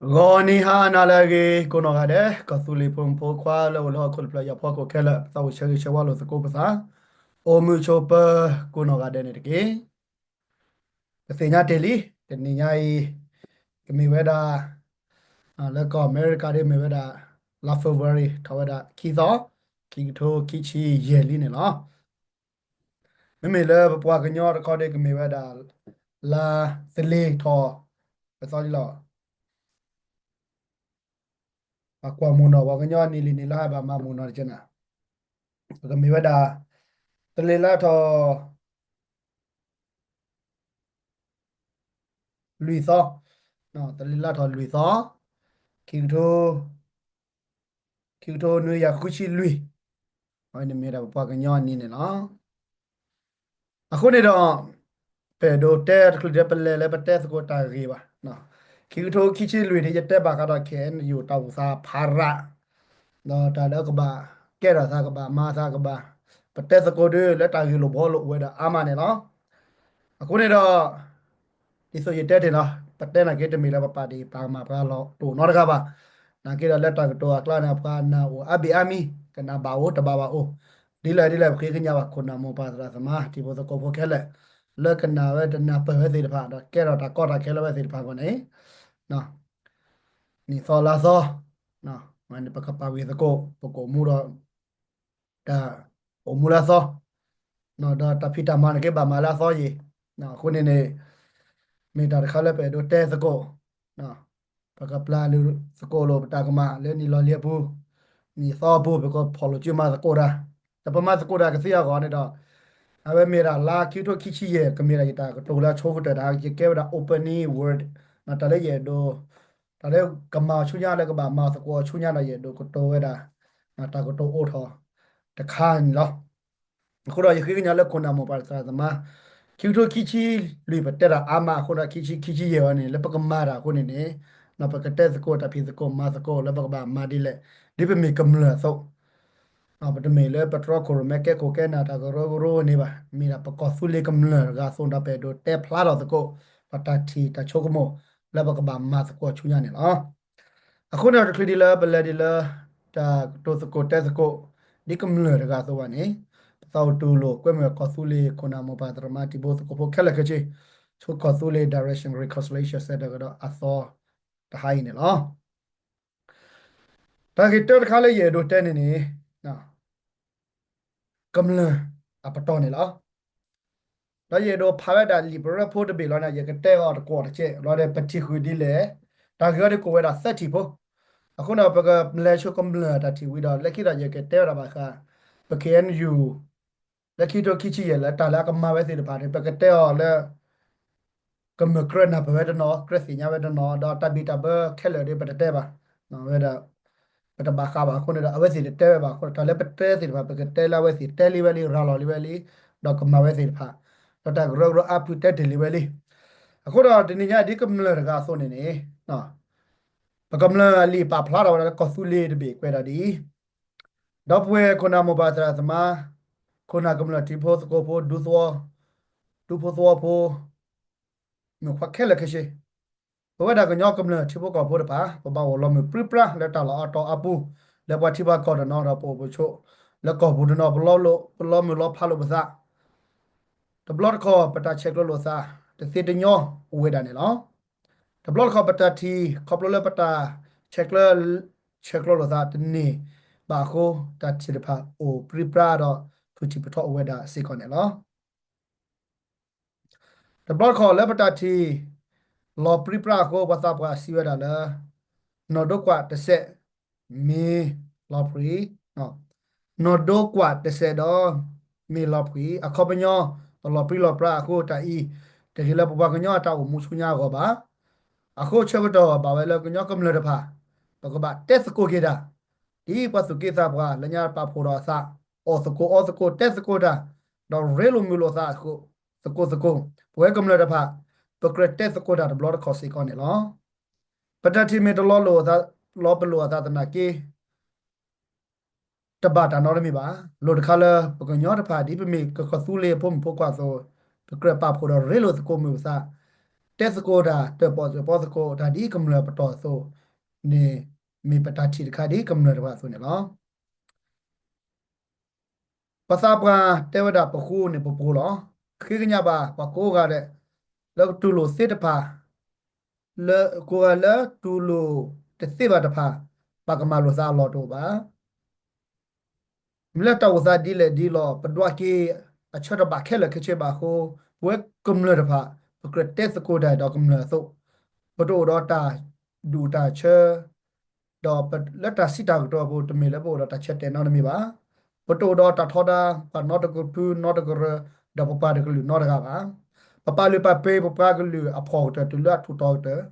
ဂီၤနံၤဟါနၤလၢအဂ့ၤ ကိးနီၢ်ဂၤဒဲး ကီၢ်သူလ့ၤဖိမုၣ်ဖိခွါလၢအိၣ်လၢဟီၣ်ခိၣ်တဖျၢၣ် ယီၤဖီခိၣ်ခဲလၢာ် ပသးအိၣ်ဆၢဂ့ၤဆၢဝါလိာ်သကိးပသး အိၣ်မုာ်ဆိးပၢၤကိးနီၢ်ဂၤဒဲးန့ၣ်တက့ၢ်. ပသ့ၣ်ညါတ့ၢ်လံ တနံၤညါအံၤ ကမ့ၢ်ဝဲဒၣ် လၢကီၢ်အမဲရကၤဒ်မ့ၢ်ဝဲဒၣ် လါ February ထီၣ်ဝဲဒၣ်ခံသီ ခံကထိခံဆံယဲၢ်လံန့ၣ်လီၤ. မ့မ့ၢ်လၢပပှၤကညီတခီဒ်ကမ့ၢ်ဝဲဒၣ် လါသလ့ၤထီၣ် ပသီလံလီၤ. ပကွၢ်မုၢ်နီၢ် ပှၤကညီနံၤလံၤနံၤလါ ဘၣ်မၤမုၢ်နီၢ်တက့ၢ်နၤ, ပကမ့ၢ်ဝဲဒၣ် သလ့ၤလါထီၣ် လွံၢ်သီ, သလ့ၤလါထီၣ်လွံၢ်သီ, ခံကထိ ခံကထိနွံကယၤဃုဆံလွံၢ်, အဝဲန့ၣ်မ့ၢ်ဒၣ်ပပှၤကညီအနံၤန့ၣ်လီၤ. အဃိန့ၣ်ဒီး ပအဲၣ်ဒိးတဲတချုးဒ်ပလဲၤလၢပတဲသကိးတၢ်ဂ့ၢ်ဘၣ်, ခံကထိခံဆံလွံၢ်န့ၣ် ယတဲဘၣ်ဃးဒီး ခဲအံၤယူၣ် တၢ်အိၣ်သးဖးရး ဒီးတၢ်လၢကဘၣ်ကဲထီၣ်သး ကဘၣ်မၤသး ကဘၣ် ပတဲသကိးဒ်လၢတၢ်ဂ့ၢ်လိာ်ဘှီလိာ်အိၣ်ဝဲဒၣ်အါမးန့ၣ်လီၤ. အဃိန့ၣ်ဒီး ဒ်သိးယတဲတ့ၢ်လီၤ ပတဲနာ်က့တမ့ၢ်လၢပပာ်ဒ့ၣ်ပာ်ကမၣ်ပှၤလီၤတိၢ်နီတဂၤဘၣ်. နာ်က့ဒီးလၢတၢ်ကတိၤအကျါန့ၣ် ပှၤနာ်အိၣ်အါဘ့ၣ်အါမံၤ ကနၣ်ဘၣ်အိၣ်တဘၣ်ဘၣ်အိၣ်, ဒ်လဲၣ်ဒ်လဲၣ် ပဃ့ကညးဘၣ်ခိၣ်နၢ်မိၢ်ပၢ်သရၣ်သမါ တံၤဖိသကိးဖိခဲလၢာ် လၢကနၣ်ဝဲတနၢ်ပၢၢ်ဝဲသ့ၣ်တဖၣ် ဒီးကဲထီၣ်တၢ်ကီတၢ်ခဲလၢဝဲသ့ၣ်တဖၣ်အဂီၢ်န့ၣ် နံၣ်သီလါသီ ပကပာ်ဝံၤသကိး ပကအိၣ်မူဒီး တၢ်အိၣ်မူလၢအသီ, ဒီးတၢ်ဖံးတၢ်မၤန့ၣ်က့ဘၣ်မၤလၢအသီယံၤ, အဃိန့ၣ်န့ၣ် မ့ၢ်တၢ်တခါလၢပအဲၣ်ဒိးတဲသကိး, ပကပျၢ်လုၢ်သကိးလိာ်ပတၢ်ကမၣ်လၢနံၣ်လီၤလံအပူၤ, နံၣ်သီအပူၤ ပကဖီၣ်လိာ်စုမၤသကိးတၢ်, ဒီးပမၤသကိးတၢ်ကသ့အဂီၢ်န့ၣ်ဒီး အဝဲမ့ၢ်ဒၣ်လါခံကထိခံဆံယဲၢ် ကမ့ၢ်ဒၣ်ယတၢ်ကတိၤလၢအဆိကတၢၢ်တၢ် ယကဲဝဲဒၣ် opening word, တၢ်လၢယအဲၣ်ဒိး တၢ်လၢကမၤအီၤဆူညါ လၢကဘၣ်မၤသကိးအီၤဆူညါဒီး ယအဲၣ်ဒိးကတိၤဝဲဒၣ် တၢ်ကတိၤအိၣ်ထီၣ်တခါန့ၣ်လီၤ. အဃိဒီးယဃ့ကညးလၢခိၣ်နၢ်မိၢ်ပၢ်သရၣ်သမါ ခံကထိခံဆံလွံၢ် ပတဲတၢ်အါမးအဃိဒီး ခံဆံခံဆံယဲၢ်အံၤန့ၣ် လၢပကမၤတၢ်အဃိန့ၣ်န့ၣ် ပကတဲသကိးတၢ်ဖံးသကိးမၤသကိးလၢပကဘၣ်မၤဒ်လဲၣ် ဒ်ပမ့ၢ်ကမျၢၢ်အသိး ပတမ့ၢ်လၢပတြီခိၣ်ရိၣ်မဲကဲခိၣ်ကဲနၢ်တၢ်ကရၢကရိန့ၣ်ဘၣ်, မ့ၢ်ဒၣ်ပကီၢ်သူလ့ၤကမျၢၢ်တဂၤအသိးဒီး ပအဲၣ်ဒိးတဲဖျါထီၣ်သကိး ပတၢ်ထံၣ်တၢ်ဆိကမိၣ် လၢပကဘၣ်မၤသကိးဆူညါန့ၣ်လီၤ. အဃိန့ၣ်ဒီး တချုးဒ်လၢပလဲၤဒ်လၢ တၢ်ကတိၤသကိးတဲသကိး ဒ်ကမျၢၢ်တဂၤအသိးဘၣ်န့ၣ် ပသးအိၣ်တူၢ်လိာ်ကွဲမုာ်ကီၢ်သူလ့ၤခိၣ်နၢ်မိၢ်ပၢ်သရၣ်သမါ တံၤဖိသကိးဖိခဲလၢာ်ခဲဆ့ ဆိကီၢ်သူလ့ၤ Direction Reconciliation Center ကဒီးအသီတဟါအံၤန့ၣ်လီၤ. တၢ်ဂ့ၢ်တၢတခါလၢယအဲၣ်ဒိးတဲန့ၣ်န့ၣ် ကမျၢၢ်အပတီၢ်န့ၣ်လီၤ. ဒီးယအဲၣ်ဒိးဖးဝဲဒၣ်လံာ်ပရၢဖိတဘ့ၣ်လီၤန့ၣ် ယကတဲအီၤတကွီၢ်တကဲးလီၤဒီး ပထံၣ်ဃုာ်ဒ်လဲၣ်, တၢ်ဂ့ၢ်အီၤဒ်ကိးဝဲဒၣ်သၢထံၣ်ဖိ. အဃိန့ၣ် ပကလဲၤဆိကမျၢၢ်တၢ်ထံၣ်ဝံၤဒီး လၢခံဒီးယကတဲဝဲဒၣ်ဘၣ်ဃး ပ K N U လၢခံကထိခံဆံယဲၢ်လၢတၢ်လၢအကမၤဝဲသ့ၣ်တဖၣ်န့ၣ် ပကတဲအီၤလၢ ကမျၢၢ်ကြၢးနၢ်ပၢၢ်ဝဲတနီၤ ကြၢးသ့ၣ်ညါဝဲတနီၤ ဒီးတၢ်ဘံၣ်တၢ်ဘၢခဲလၢာ်ဒီး ပတတဲဘၣ်, ဝဲဒၣ် ပတဘၣ်ဃးဘၣ်အဃိန့ၣ်ဒီး အဝဲသ့ၣ်တတဲဝဲဘၣ်အဃိ တၢ်လၢပတဲသ့ၣ်တဖၣ် ပကတဲလၢအဝဲသ့ၣ်တဲလံဝဲလံ ရၤလီၤလံဝဲလံ ဒီးကမၤဝဲသ့ၣ်တဖၣ် ဒီးတၢ်ကရၢကရိအါဖုတဲတ့ၢ်လံဝဲလံ. အဃိဒီးတနံၤညါဒ်ကမျၢၢ်တဂၤအသိးန့ၣ်န့ၣ် ပကမျၢၢ်အလံာ်ပာ်ဖျါထီၣ်ဝဲဒၣ်လၢကီၢ်သူလ့ၤတဘ့ၣ်ကွဲးဒၣ်ဒ်အံၤ, ဒီပုၢ်ဝဲၢ်ခိၣ်နၢ်မိၢ်ပၢ်သရၣ်သမါ, ခိၣ်နၢ်ကမျၢၢ်တံၤဖိသကိးဖိ ဒူသဝီ, ဒူဖိသဝီဖိ, မုၣ်ခွါခဲလၢာ်ခဲဆ့, ပဝဲဒၣ်ကညီကမျၢၢ်ထံဖိကီၢ်ဖိတဖၣ် ပဘၣ်အိၣ်လီၤမုၢ်ပြံပြါလၢတၢ်လီၢ်အါတီၤအါပူၤ လၢပှၤထံပှၤကီၢ်တနီၤဒီး ပအိၣ်ပဆိးလၢကီၢ်ပူၤတနီၤ ပလီၤမုၢ်လီၤဖးလိာ်ပသး တဘျီတခီၣ် ပတၢ်ဆဲးကျိးလိာ်သး တသ့တညီအိၣ်ဝဲဒၣ်န့ၣ်လီၤ. တဘျီတခီၣ်ပတၢ်ထံၣ် ခီဖျိလၢပတၢ်ဆဲးကျိး ဆဲးကျိးလိာ်သးတန့ၢ်ဘၣ်အဃိ တၢ်ထံၣ်တဖၣ်အိၣ်ပြံပြါဒီး ဖုၣ်ထံၣ်ပထီအိၣ်ဝဲဒၣ်စ့ၢ်ကီးန့ၣ်လီၤ. တဘျီတခီၣ်လၢပတၢ်ထံၣ် လီၤပြံပြါအဃိ ပှၤသးပှၢ်စံးဝဲဒၣ်လၢ နီၢ်ဒိကွၢ်တစဲး မ့ၢ်လီၤပြံ, နီၢ်ဒိကွၢ်တစဲးဒီး မ့ၢ်လီၤပြံ, အခီပညီ တလီၤပြံလီၤပြါအဃိ တၢ်အံၤ တဂ့ၤလၢပပှၤကညီအတၢ်အိၣ်မူဆူညါအဂီၢ်ဘၣ်. အဃိဆၢကတီၢ် ဘၣ်ဝဲလၢကညီကမျၢၢ်တဖၣ် ပကဘၣ်တဲသကိးက့ၤတၢ် ဒ်ပှၤသူၣ်က့သးပှၢ် လၢညါပာ်ဖှိၣ်ဒီးအသး အီၣ်သကိးအီသကိးတဲသကိးတၢ် ဒီးရ့လိာ်မုာ်လိာ်သး သကိးသကိး ပဝဲကမျၢၢ်တဖၣ် ပကြၢးတဲသကိးတၢ်တဘျီတခီၣ်စ့ၢ်ကီးန့ၣ်လီၤ. ပတၢ်ထံၣ်မ့ၢ်တလီၤလိာ်အသး လီၤပလိာ်အသးသနာ်က့ တဘၣ်တၢ်နီတမံၤဘၣ်. လိၣ်တခါလၢပကညီတဖၣ် ဒ်ပမ့ၢ်ကီၢ်သူလ့ၤအဖိမုၣ်ဖိခွါအသိး ပကြၢးပာ်ဖှိၣ်ဒီးရ့လိာ်သကိးမုာ်ပသး တဲသကိးတၢ် တၢၣ်ပီၣ်တၢၣ်ပီသကိးတၢ်ဒ်ကမျၢၢ်ပတီၢ်အသိးန့ၣ် မ့ၢ်ပတၢ်ထံၣ်တခါဒ်ကမျၢၢ်တဖၣ်အသိးန့ၣ်လီၤ. ပှၤသးပှၢ်တဲဝဲဒၣ်ပဃိန့ၣ်ပပှိၤလီၤ. ဃ့ကညးဘၣ်ပှၤကိးဂၤဒဲး လၢကတူၢ်လိာ်သ့တဖၣ် လၢကိးဂၤလၢတူၢ်လိာ်တသ့ဘၣ်တဖၣ် ပကမၤလိာ်သးအလီၢ်တအိၣ်ဘၣ်. မ့ၢ်လၢတၢ်အိၣ်သးဒ်လဲၣ်ဒ်လဲၣ် ပဒွးက့ၤအဆၢတဘၣ်ခဲလၢာ်ခဲဆ့ဘၣ်အဃိ ပဝဲကမျၢၢ်တဖၣ် ပကြၢးတဲသကိးတၢ်ဒီးကမျၢၢ်အသိး ပတအိၣ်ဒီးတၢ်ဒူၣ်တၢ်ဆၢ ဒီးလၢတၢ်စံးတၢ်ကတိၤအပူၤ တမ့ၢ်လၢပအိၣ်ဒီးတၢ်ဆၢတဲာ်နီတမံၤဘၣ်. ပတအိၣ်ဒီးတၢ်ထီဒါ ပှၤနီတကဖုနီတကရၢ ဒီးပပှၤတကလုာ်နီတဂၤဘၣ်. ပပာ်လုၢ်ပာ်ပှ့ၤပပှၤကလုာ်အဖှီၣ်ကတၢၢ်တုၤလၢအထူးတီၤကတၢၢ်,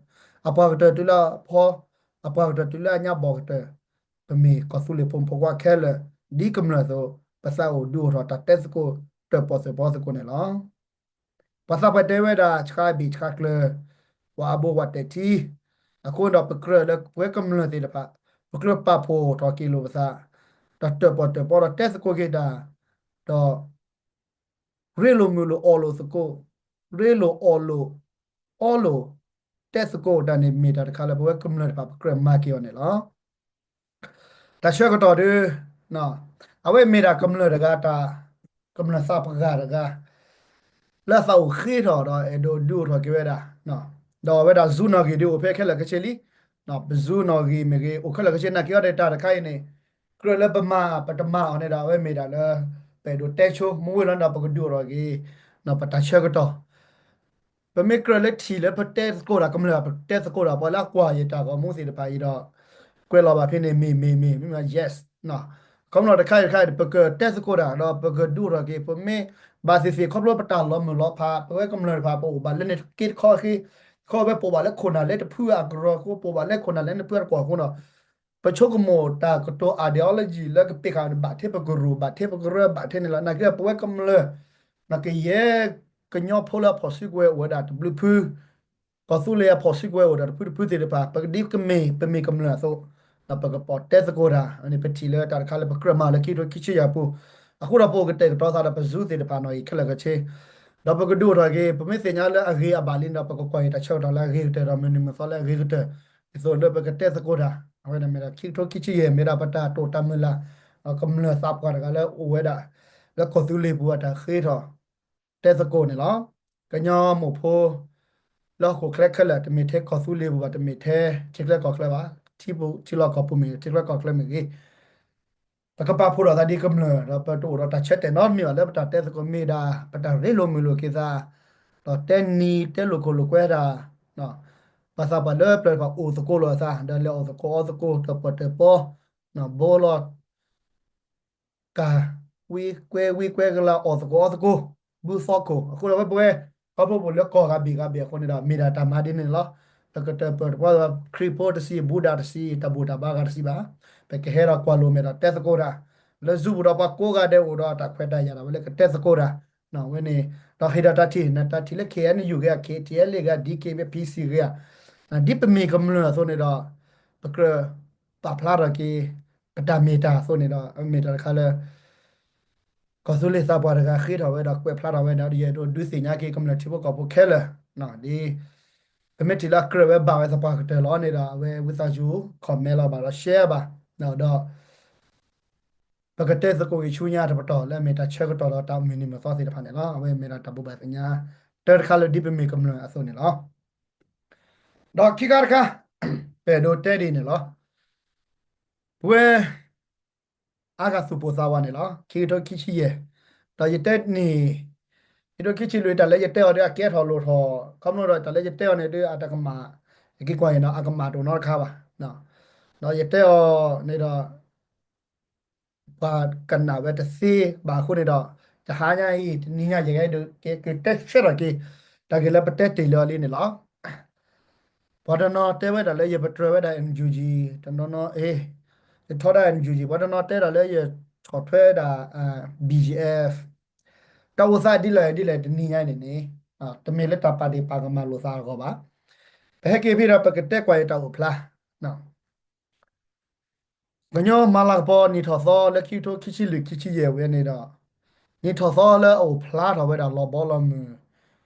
အပှၤကတၢၢ်တုၤလၢအဖီ, အပှၤကတၢၢ်တုၤလၢအညါဘီၣ်ကတၢၢ်, ပမ့ၢ်ကီၢ်သူလ့ၤဖိမုၣ်ဖိခွါခဲလၢာ် ဒ်ကမျၢၢ်အသိး ပသးအိၣ်ဒုးအိၣ်ထီၣ်တၢ်တဲသကိးတၢၣ်ပီၣ်တၢၣ်ပီသကိးန့ၣ်လီၤ. ပှၤသးပှၢ်တဲဝဲဒၣ်ဆှါဘ့ၣ်ဆှါကျၢၤ ဝၤအဘိဝၤတဲာ်ထံ အဃိဒီးပကြၢးလၢပဝဲကမျၢၢ်သ့ၣ်တဖၣ် ပကြၢးပာ်ဖှိၣ်ထီၣ်က့ၤလိာ်ပသး ဒီးတၢၣ်ပီၣ်တၢၣ်ပီဒီးတဲသကိးက့ၤတၢ် ဒီး ရ့လိာ်မုာ်လိာ်အီၣ်လိာ်သကိး, ရ့လိာ်အီၣ်လိာ်, အီလိာ်, တဲသကိးတၢ်န့ၣ် မ့ၢ်တၢ်တခါလၢပဝဲကမျၢၢ်တဖၣ်ပကြၢးမၤက့ၤအီၤန့ၣ်လီၤ. တၢ်ဆၢကတီၢ်ဒီး အဝဲမ့ၢ်ဒၣ်ကမျၢၢ်တဂၤတၢ်, ကမျၢၢ်သးပှၢ်တဂၤ လၢအသးအိၣ်ဃ့ထီၣ်ဒီးအဲၣ်ဒိးဒုးအိၣ်ထီၣ်က့ၤဝဲဒၣ်, ဒီးအဝဲဒၣ် Zoom နီၣ်ဂံၢ်ဒုးအိၣ်ဖဲခဲလၢာ်ခဲဆ့လံ, ပ Zoom နီၣ်ဂံၢ်မ့ၢ်ဂ့ၤ အိၣ်ခဲလၢာ်ခဲဆ့ နာ်က့အီၤဒီးတၢ်တခါအံၤန့ၣ် ကြၢးလၢပမၤပတမၤအီၤန့ၣ်ဒီး အဝဲမ့ၢ်ဒၣ်လၢ ပအဲၣ်ဒိးတဲဆိ မ့ၢ်ဝံၤလီၤဒီးပကဒုးအိၣ်ထီၣ်က့ၤ ပတၢ်ဆၢကတီၢ် ပမ့ၢ်ကြၢးလၢထံၣ်လၢပတဲသကိးတၢ် ကမျၢၢ်ပတဲသကိးတၢ် ပှၤလၢအကွၢ်ယတၢ်ဂီၤမူသ့ၣ်တဖၣ်အံၤဒီး ကွဲးလီၤဘၣ်ဖဲန့ၣ် မ့ၢ်မ့ၢ်မ့ၢ် မ့ၢ်မ့ၢ် yes ခီဖျိတခါအံၤတခါအံၤ ပကတဲသကိးတၢ်ဒီးပကဒုးအိၣ်ထီၣ်က့ၤ ပမ့ၢ်ဘၣ်သ့ၣ်သ့ၣ်ခီဖျိပတၢ်လီၤမုၢ်လီၤဖး ပဝဲကမျၢၢ်တဖၣ် ပအိၣ်ဘၣ်လၢန့ၣ်တက့တခီဃ့, ခီဖျိပအိၣ်ဘၣ်လၢခိၣ်နၢ်လၢတဖုအကရၢအဃိ ပအိၣ်ဘၣ်လၢခိၣ်နၢ်လၢနဖုအတကွီၢ်အဃိဒီး ပဆိကမိၣ်တၢ်ကတိၤ ideology လၢကပ့ၢ်ဃာ်န့ၣ် ဘၣ်ထဲပကရူၢ် ဘၣ်ထဲပကရၢ ဘၣ်ထဲန့ၣ်လီၤ. နာ်က့ပဝဲကမျၢၢ် နကယဲၢ်ကညီဖိလၢအဖီၣ်စုကဝဲၤအိၣ်ဝဲဒၣ်တဘျုးဖု, ကီၢ်သူလ့ၤအဖီၣ်စုကဝဲၤအိၣ်ဒီးတဖုတဖုသ့ၣ်တဖၣ် ပကဒ်ကမ့ၢ် ပမ့ၢ်ကမျၢၢ်အသိး ဒီးပကပိာ်တဲသကိးတၢ်န့ၣ် ပထံၣ်လၢတၢ်တခါလၢပကြၢးမၤလၢခံကထိခံဆံယဲၢ်အပူၤ, အဃိဒီးပအိၣ်ကတဲာ်ကတီၤသးဒီးပ Zoom သ့ၣ်တဖၣ်နီၣ်ဂံၢ်ခဲလၢာ်ခဲဆ့ ဒီးပကဒုးအိၣ်ထီၣ်က့ၤ ပမ့ၢ်သ့ၣ်ညါလၢအဂ့ၤအဘၣ်လံဒီး ပကကွၢ်က့ၤတၢ်ဆၢကတီၢ်လၢအဂ့ၤကတၢၢ်ဒီးမုၢ်နံၤမုၢ်သီလၢအဂ့ၤကတၢၢ် ဒ်သိးလၢပကတဲသကိးတၢ် အဝဲန့ၣ်မ့ၢ်ဒၣ်ခံကထိခံဆံယဲၢ် မ့ၢ်ဒၣ်ပတၢ်တိာ်တၢ်မုၢ်လၢ် ကမျၢၢ်သးပှၢ်တဂၤလၢအိၣ်ဝဲဒၣ် လၢကီၢ်သူလ့ၤပူၤအတၢ်ဃ့ထီၣ် တဲသကိးန့ၣ်လီၤ. ကညီမိၢ်ဖိ လၢဟီၣ်ခိၣ်ချၢခဲလၢာ် တမ့ၢ်ထဲကီၢ်သူလ့ၤပူၤဘၣ် တမ့ၢ်ထဲထံချၢကီၢ်ချၢဘၣ်, ထံဖိထံလီၢ်ကီၢ်ပူၤမ့ၢ်ဂ့ၤ ထံချၢကီၢ်ချၢမ့ၢ်ဂ့ၤ ပကပာ်ဖှိၣ်ထီၣ်သးဒ်ကမျၢၢ် ဒီးပတအိၣ်ဒီးတၢ်ဆၢတဲာ်နီတမံၤဘၣ် လၢပတၢ်တဲသကိးမ့ၢ်ဒၣ် ပတၢ်ရ့လိာ်မုာ်လိာ်က့ၤသး ဒီးတဲနံၤတဲလိာ်ခိၣ်လိာ်ကွဲတၢ် ပှၤသးပှၢ်လၢပျၢၤတဖၣ်အိၣ်သကိးလိာ်အသး ဒီးလဲၤအီၣ်သကိးအီသကိး တၢၣ်ပီၣ်တၢၣ်ပီ ဘိလီၤ ကၢ် ဝံကွဲဝံကွဲကလၤ အီၣ်သကိးအီသကိး ဘုသီခိၣ် အဃိဒီးဝဲပဝဲ ခီဖျိပအိၣ်လၢကီၢ်ဂၤဘ့ၣ်ဂၤဘ့ၣ်အဃိန့ၣ်ဒီး မ့ၢ်ဒၣ်တၢ်မၤဒ်န့ၣ်လီၤ. ပကတၢၢ်ပၢၢ်တပှၢ် ခရံာ်ဖိတဆံ ဘူဒၤတဆံ တၢ်ဘူၣ်တၢ်ဘါဂၤတဆံဘၣ်. ပကဟဲဒီးကွၢ်လိာ်မဲာ်ဒီးတဲသကိးတၢ် လၢ Zoom ပူၤဒီးပှၤကိးဂၤဒဲးအိၣ်ဒီးတၢ်ခွဲးတၢ်ယာ်ဒီးဝဲလၢကတဲသကိးတၢ် ဝဲန့ၣ် ဒီးဟ့ၣ်ဒီးတၢ်ထံၣ် နတၢ်ထံၣ်လၢ K N U ဂ့ၤ KTLA ဂ့ၤ D K B P C ဂ့ၤ ဒ်ပမ့ၢ်ကမျၢၢ်အသိးန့ၣ်ဒီး ပကြၢးပာ်ဖျါထီၣ်က့ၤ ပတၢ်မ့ၢ်တၢ်အသိးန့ၣ်ဒီး မ့ၢ်တၢ်တခါလၢ ကီၢ်သူလ့ၤသးပှၢ်တဂၤဃ့ထီၣ်ဝဲဒီးကွဲးဖျါထီၣ်ဝဲဒီး ယအဲၣ်ဒိးဒုးသ့ၣ်ညါက့ၤကမျၢၢ်ထံဖိကီၢ်ဖိခဲလၢာ် ဒ် ပမ့ၢ်ထံၣ်လၢအကြၢးဝဲဘၣ်ဝဲသပှၢ်ကတၢၢ်လီၤန့ၣ်ဒီး အဝဲဝံသးစူၤ comment လီၤဘၣ်ဒီး share ဘၣ် ဒီး ပကတဲသကိးက့ၤဆူညါတပတီၢ်လၢအမ့ၢ်တၢ်ဆၢကတီၢ်ဒီးတၢ်မုၢ်နံၤမုၢ်သီသ့ၣ်တဖၣ်န့ၣ်လီၤ. အဝဲမ့ၢ်ဒၣ်တၢ်ဘိးဘၣ်သ့ၣ်ညါ တၢ်တခါလၢဒ်ပမ့ၢ်ကမျၢၢ်အသိးန့ၣ်လီၤ. ဒီးခံခါတခါ ပအဲၣ်ဒိးတဲဒ်န့ၣ်လီၤ. ပဝဲ အါဂၤသူၣ်ပိၢ်သးဝးန့ၣ်လီၤ. ခံကထိခံဆံယဲၢ် ဒီးယတဲန့ၣ် ခံကထိခံဆံလွံၢ် တၢ်လၢယတဲအီၤဒီးအကဲထီၣ်လိၣ်ထီၣ် ခီဖျိဒီးတၢ်လၢယတဲအီၤန့ၣ်ဒီးအတကမၣ် ယက့ၤကွၢ်အံၤဒီးအကမၣ်တအိၣ်နီတခါဘၣ်. ဒီးယတဲအီၤန့ၣ်ဒီး ပှၤကနၣ်ဝဲတသ့ဘၣ်အဃိန့ၣ်ဒီး တဟါညါအံၤ တနံၤညါယကအဲၣ်ဒိးက့ၤတဲဆၢထီၣ်က့ၤ တၢ်ဂ့ၢ်လၢပတဲတ့ၢ်လၢအီၤလံန့ၣ်လီၤ. ပှၤတနီၤတဲဝဲဒၣ်လၢယပတြၢၤဝဲဒၣ် N U G တနီၤနီၤ အ့ ယထီဒါ N U G ပှၤတနီၤတဲဒၣ်လၢယဆီၣ်ထွဲဒၣ် B G F တၢ်အိၣ်သးဒ်လဲၣ်ဒ်လဲၣ်တနံၤညါအံၤန့ၣ်န့ၣ် တမ့ၢ်လၢတၢ်ပာ်ဒ့ၣ်ပာ်ကမၣ်လိာ်သးအဂီၢ်ဘၣ်. ပဟဲက့ၤဖဲဒီးပကတဲကွၢ်အံၤတၢ်အိၣ်ဖျါ ကညီမၤလၤကပီၤနံၣ်ထီၣ်သီလၢခံကထိခံဆံလွံၢ်ခံဆံယဲၢ်ဝဲန့ၣ်ဒီး နံၣ်ထီၣ်သီလၢအအိၣ်ဖျါထီၣ်ဝဲဒၣ်လီၤဘီလီၤမုၢ်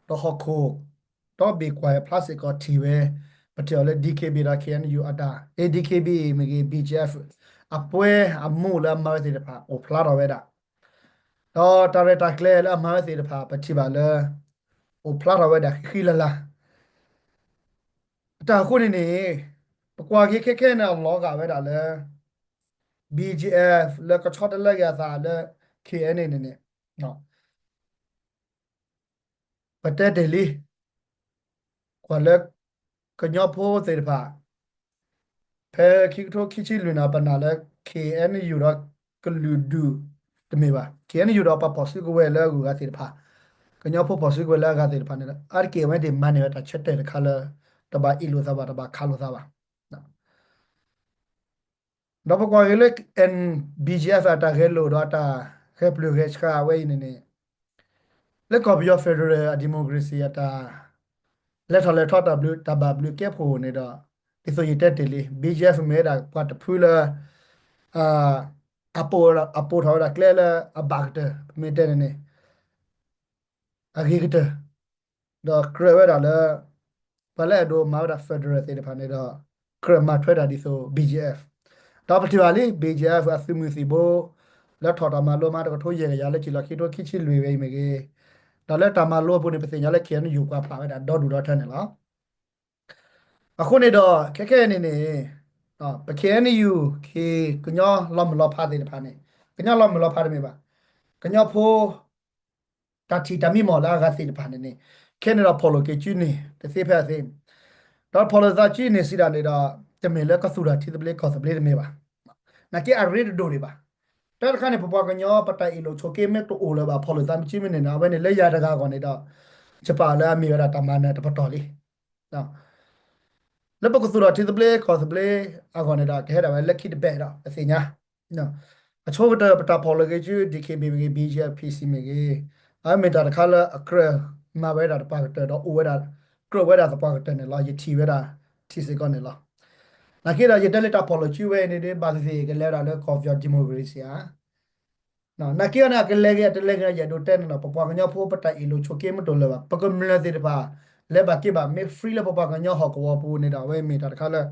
ဒီးဟီၣ်ခိၣ် ဒီဘ့ၣ်ကွၢ်ဖျါစ့ၢ်ကီးထံၣ်ဝဲ, ပထံၣ်အီၤလၢ DKBA ဒီး KNU အတၢ်, အ့ DKBA မ့ၢ်ဂ့ၤ BGF အပှဲၤအမူးလၢအမၤဝဲသ့ၣ်တဖၣ် အိၣ်ဖျါထီၣ်ဝဲဒၣ်, ဒီးတၢ်ရဲၣ်တၢ်ကျဲၤလၢအမၤဝဲသ့ၣ်တဖၣ် ပထံၣ်ဘၣ်လၢ အိၣ်ဖျါထီၣ်ဝဲဒၣ်ဃံဃံလၤလၤ အတၢ်အဃိန့ၣ်န့ၣ်, ပကွၢ်က့ၤခဲခဲန့ၣ် အလီၤဂာ်ဝဲဒၣ်လၢ BGF လၢကဆီတလဲက့ၤအသးလၢ KNU န့ၣ်န့ၣ်, ပတဲတ့ၢ်လံ, ကွၢ်လၢ ကညီဖိသ့ၣ်တဖၣ် ဖဲခံကထိခံဆံလွံၢ်န့ၣ် ပနာ်လၢ KNU ဒီးကလုာ်ဒူၣ်တမ့ၢ်ဘၣ်, KNU ဒီးပှၤဖီၣ်စုကဝဲၤလၢအဂုၤအဂၤသ့ၣ်တဖၣ်, ကညီဖိဖီၣ်စုကဝဲၤလၢအဂၤသ့ၣ်တဖၣ်န့ၣ် အါတက့ၢ်အဝဲသ့ၣ်မၤန့ၢ်ဝဲတၢ်ဆၢတဲာ်တခါလၢ တဘၣ်အ့ၣ်လိာ်သးဘၣ် တဘၣ်ခးလိာ်သးဘၣ် ဒီးပကွၢ်က့ၤလၢ BGF အတၢ်ဂဲၤလိာ်ဒီးအတၢ်ဂဲၤပျုၢ်ဂဲၤဆှးဝဲအံၤန့ၣ်န့ၣ်, လၢကီၢ်ပယီၤ federal အ democracy အတၢ် လဲၤထီၣ်လဲၤထီတၢ်ဘျုးတၢ်ဘၣ်ဘျုးကဲဖိန့ၣ်ဒီး, ဒ်သိးယတဲတ့ၢ်လံ BGF မ့ၢ်ဝဲဒၣ်ပှၤတဖုလၢ အပိာ်ထီၣ်ဝဲဒၣ်ကျဲလၢအဘၣ်ကတၢၢ် ပမ့ၢ်တဲန့ၣ်န့ၣ် အဂ့ၤကတၢၢ်, ဒီးကြၢးဝဲဒၣ်လၢ ပှၤလၢအဲၣ်ဒိးမၤဝဲဒၣ် federal သ့ၣ်တဖၣ်န့ၣ်ဒီး ကြၢးမၤထွဲဒၣ်ဒ်သိး BGF, ဒီးပထံၣ်ဘၣ်လံ BGF အသုးမုၢ်သံၣ်ဘိ လၢထီၣ်တၢ်မၤလိမးတကထိယဲၢ်ကယၤလၢခံလီၤခံကထိခံဆံလွံၢ်ဝဲအံၤမ့ၢ်ဂ့ၤ, ဒီးလၢတၢ်မၤလိအပူၤန့ၣ် ပသ့ၣ်ညါလၢ KNU ပှၤပာ်ဝဲဒၣ်ဒီဒူၣ်ဒီထၢန့ၣ်လီၤ. အဃိန့ၣ်ဒီး ခဲခဲအံၤန့ၣ်န့ၣ် ပ KNU ကညီလီၤမုၢ်လီၤဖးသ့ၣ်တဖၣ်န့ၣ်, ကညီလီၤမုၢ်လီၤဖးတမ့ၢ်ဘၣ်, ကညီဖိ တၢ်ထံၣ်တၢ်မံမီၢ်လၢအဂၤသ့ၣ်တဖၣ်န့ၣ်န့ၣ်, ခဲန့ၣ်ဒီးဖီၣ်လိာ်က့ၤစုန့ၢ်တသ့ဖဲအသ့, ဒီးဖီၣ်လိာ်သးစုန့ၢ်စံးဒၣ်န့ၣ်ဒီး တမ့ၢ်လၢကသူၣ်ထီၣ်ထံသဘျ့ကီၢ်သဘျ့တမ့ၢ်ဘၣ်. နာ်က့အရ့တဒိၣ်ဒံးဘၣ်. တၢ်တခါန့ၣ် ပပှၤကညီပတၢ်အ့ၣ်လိာ်ဆိးက့မ့ၢ်တအိၣ်လၢၤဘၣ် ဖီၣ်လိာ်သးစုမ့ၢ်န့ၣ်န့ၣ် အဝဲန့ၣ်လၢယၤတဂၤအဂီၢ်န့ၣ်ဒီး ယပာ်လၢအမ့ၢ်ဝဲဒၣ်တၢ်မၤနၢၤတပတီၢ်လံ လၢပကသူၣ်ထီၣ်ထံသဘျ့ကီၢ်သဘျ့အဂီၢ်န့ၣ်ဒီး ကဟဲဒၣ်ဝဲလၢခံတဘ့ၣ်ဒီး ပသ့ၣ်ညါ. အဆိကတၢၢ်ပတၢ်ဖီၣ်လိာ်က့ၤစု DKBA မ့ၢ်ဂ့ၤ BGF PC မ့ၢ်ဂ့ၤ, အမ့ၢ်တၢ်တခါလၢအကြၢးမၤဝဲဒၣ်သပှၢ်ကတၢၢ်ဒီးအိၣ်ဝဲဒၣ်, ကြၢးဝဲဒၣ်သပှၢ်ကတၢၢ်န့ၣ်လီၤ. ယထံၣ်ဝဲဒၣ်ထံၣ်စ့ၢ်ကီးန့ၣ်လီၤ. နာ်က့ဒီးယတဲလၢတၢ်ဖီၣ်လိာ်စုဝဲအံၤန့ၣ်ဒီး ဘၣ်သ့ၣ်သ့ၣ်ကလဲၤဝဲဒၣ်လၢကီၢ်ပယီၤ democracy ဧါ နာ်က့အီၤန့ၣ် အကလဲၤဂ့ၤအတလဲၤဂ့ၤ ယအဲၣ်ဒိးတဲန့ၣ်ဒီး ပပှၤကညီဖိပတၢ်အ့ၣ်လိာ်ဆိးက့မ့ၢ်တအိၣ်လၢၤဘၣ် ပကမျၢၢ်သ့ၣ်တဖၣ် လဲၤဘၣ်က့ၤဘၣ်မ့ၢ် free လၢပပှၤကညီဟီၣ်ကဝီၤပူၤန့ၣ်ဒီး အဝဲမ့ၢ်တၢ်တခါလၢ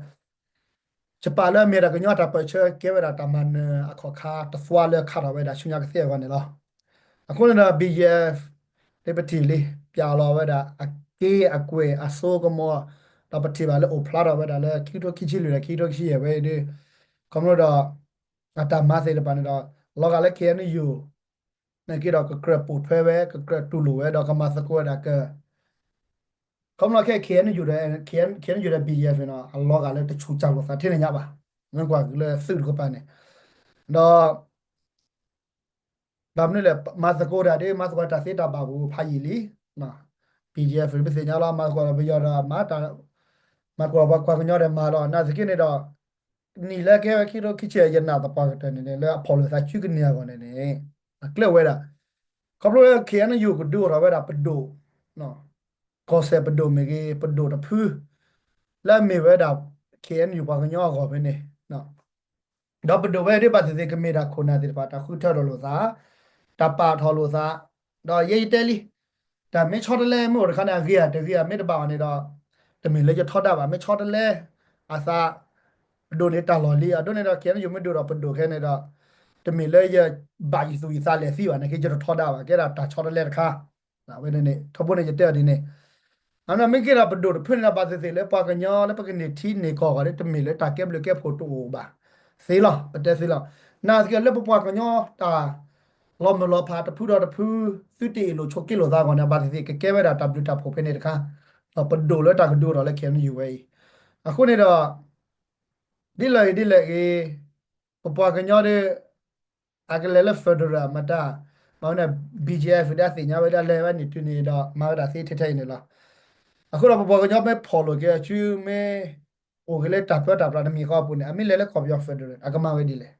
ယပာ်လၢအမ့ၢ်ဒၣ်ကညီတၢ်ပၢၢ်ဆၢ ကဲဝဲဒၣ်တၢ်မၤနၢၤအခီၣ်ခါတသွါလၢခးထီၣ်ဝဲဒၣ်ဆူညါကသ့အဂီၢ်န့ၣ်လီၤ. အဃိန့ၣ်ဒီး BGF ဒ်ပထံၣ်လံ ပၠးလီၤဝဲဒၣ်အက့အကွဲၢ်အစိကမီၤ, ဒီးပထံၣ်ဘၣ်လၢအိၣ်ဖျါထီၣ်ဝဲဒၣ်လၢ ခံကထိခံဆံလွံၢ်ဒီးခံကထိခံဆံယဲၢ်ဝဲအံၤဒီး ခီဖျိဒီး အတၢ်မၤသ့ၣ်တဖၣ်န့ၣ်ဒီး လီၤဂာ်လၢ KNU နာ်က့ဒီးကကြၢးပိာ်ထွဲဝဲ ကကြၢးတူၢ်လိာ်ဝဲဒီးကမၤသကိးဝဲဒၣ်က ခီဖျိခဲ KNU ဒီး KNU ဒီး BGF န့ၣ်ဒီး အလီၤဂာ်လၢတဆူၣ်စၢ်လိာ်သးထဲန့ၣ်ညါဘၣ်. မ့ၢ်ကွၢ်က့ၤလၢသုးတကပၤန့ၣ် ဒီး ဘၣ်မနုၤလဲၣ် မၤသကိးတၢ်ဒီး မၤသကိးတၢ်သ့တၢ်ဘၣ်ပူၤဖးယံာ်လံ. BGF ပသ့ၣ်ညါလီၤ မၤသကိးဒီးပယီၤဒီးမၤတၢ်, မၤသကိးဒီးပှၤကညီဒီးမၤလီၤ. နာ်သက့န့ၣ်ဒီး နံၣ်လၢကဲဝဲခံကထိခံဆံယဲၢ် ယနာ်သပှၢ်ကတၢၢ်န့ၣ်န့ၣ် လၢအဖီၣ်လိာ်သးစုကန့ၢ်အဂီၢ်န့ၣ်န့ၣ် အကျဲဝဲဒၣ် ခီဖျိလၢ KNU ကဒုးအိၣ်ထီၣ်ဝဲဒၣ်ပဒိၣ် ကီၢ်စဲၣ်ပဒိၣ်မ့ၢ်ဂ့ၤ ပဒိၣ်တဖု လၢအမ့ၢ်ဝဲဒၣ် KNU ပှၤကညီအဂီၢ်ဖဲန့ၣ် ဒီးပဒိၣ်ဝဲဒၣ်ဘၣ်သ့ၣ်သ့ၣ်ကမ့ၢ်ဒၣ်ခိၣ်နၢ်သ့ၣ်တဖၣ် တၢ်ဃုထၢထီၣ်လိာ်သး, တၢ်ပာ်ထီၣ်လိာ်သး, ဒီးယဲယတဲလံ, တၢ်မ့ၢ်ဆီတလဲမ့ၢ်အိၣ်တခါန့ၣ် အဂ့ၤဧါတဂ့ၤဧါမ့ၢ်တဘၣ်အီၤန့ၣ်ဒီး, တမ့ၢ်လၢယထီဒါဘၣ် မ့ၢ်ဆီတလဲ, အသး, ပဒိၣ်န့ၣ်တၢ်လီၢ်လံ အဒိန့ၣ်ဒီး KNU မ့ၢ်ဒိၣ်ဒီးပဒိၣ်ခဲန့ၣ်ဒီး, တမ့ၢ်လၢယဘၣ်ယသူၣ်ယသးလဲၤသံဘၣ်န့ၣ် က့ယတထီဒါဘၣ် ကဲဒၣ်တၢ်ဆီတလဲတခါ ဝဲန့ၣ်န့ၣ် ထီဘိန့ၣ် ယတဲအီၤဒ်န့ၣ်, အနီၢ်မ့ၢ်က့ၤဒီးပဒိၣ်တဖုန့ၣ်ဒီး ဘၣ်သ့ၣ်သ့ၣ်လၢပှၤကညီလၢပကန့ၢ်ထံန့ၢ်ကီၢ်ဂီၢ်န့ၣ် တမ့ၢ်လၢတၢ်ကဲဘျုးကဲဖှိၣ်တအိၣ်ဘၣ်သ့လီၤ ပတဲသ့လီၤ. နာ်သက့လၢပပှၤကညီတၢ် လီၤမုၢ်လီၤဖးတဖုဒီးတဖု သုတအ့ၣ်လိာ်ဆိးက့လိာ်သးအဂီၢ်န့ၣ် ဘၣ်သ့ၣ်သ့ၣ်ကကဲဝဲဒၣ်တၢ်ဘျုးတၢ်ဖှိၣ်ဖဲန့ၣ်တခါ, ဒီးပဒိၣ်လၢတၢ်ကဒုးအိၣ်ထီၣ်လၢ KNU ဝဲအံၤ, အဃိန့ၣ်ဒီး ဒ်လဲၣ်ဂ့ၤဒ်လဲၣ်ဂ့ၤ, ပပှၤကညီဒီး အကလဲၤလၢ federal မတၤ, ဘၣ်ဝဲန့ၣ် BGF ဒီးအသ့ၣ်ညါဝဲဒၣ်လဲၤဝဲန့ၣ်တုၤန့ၣ်ဒီး မၤဝဲဒၣ်သ့ထဲထဲအံၤန့ၣ်လီၤ. အဃိဒီးပပှၤကညီမ့ၢ်ဖီၣ်လိာ်က့ၤအစုမ့ၢ် အိၣ်က့ၤလၢတၢ်ပၢတၢ်ပြးတမံၤဃီအပူၤန့ၣ် အမ့ၢ်လဲၤလၢကီၢ်ပယီၤ federal အကမၤဝဲဒ်လဲၣ်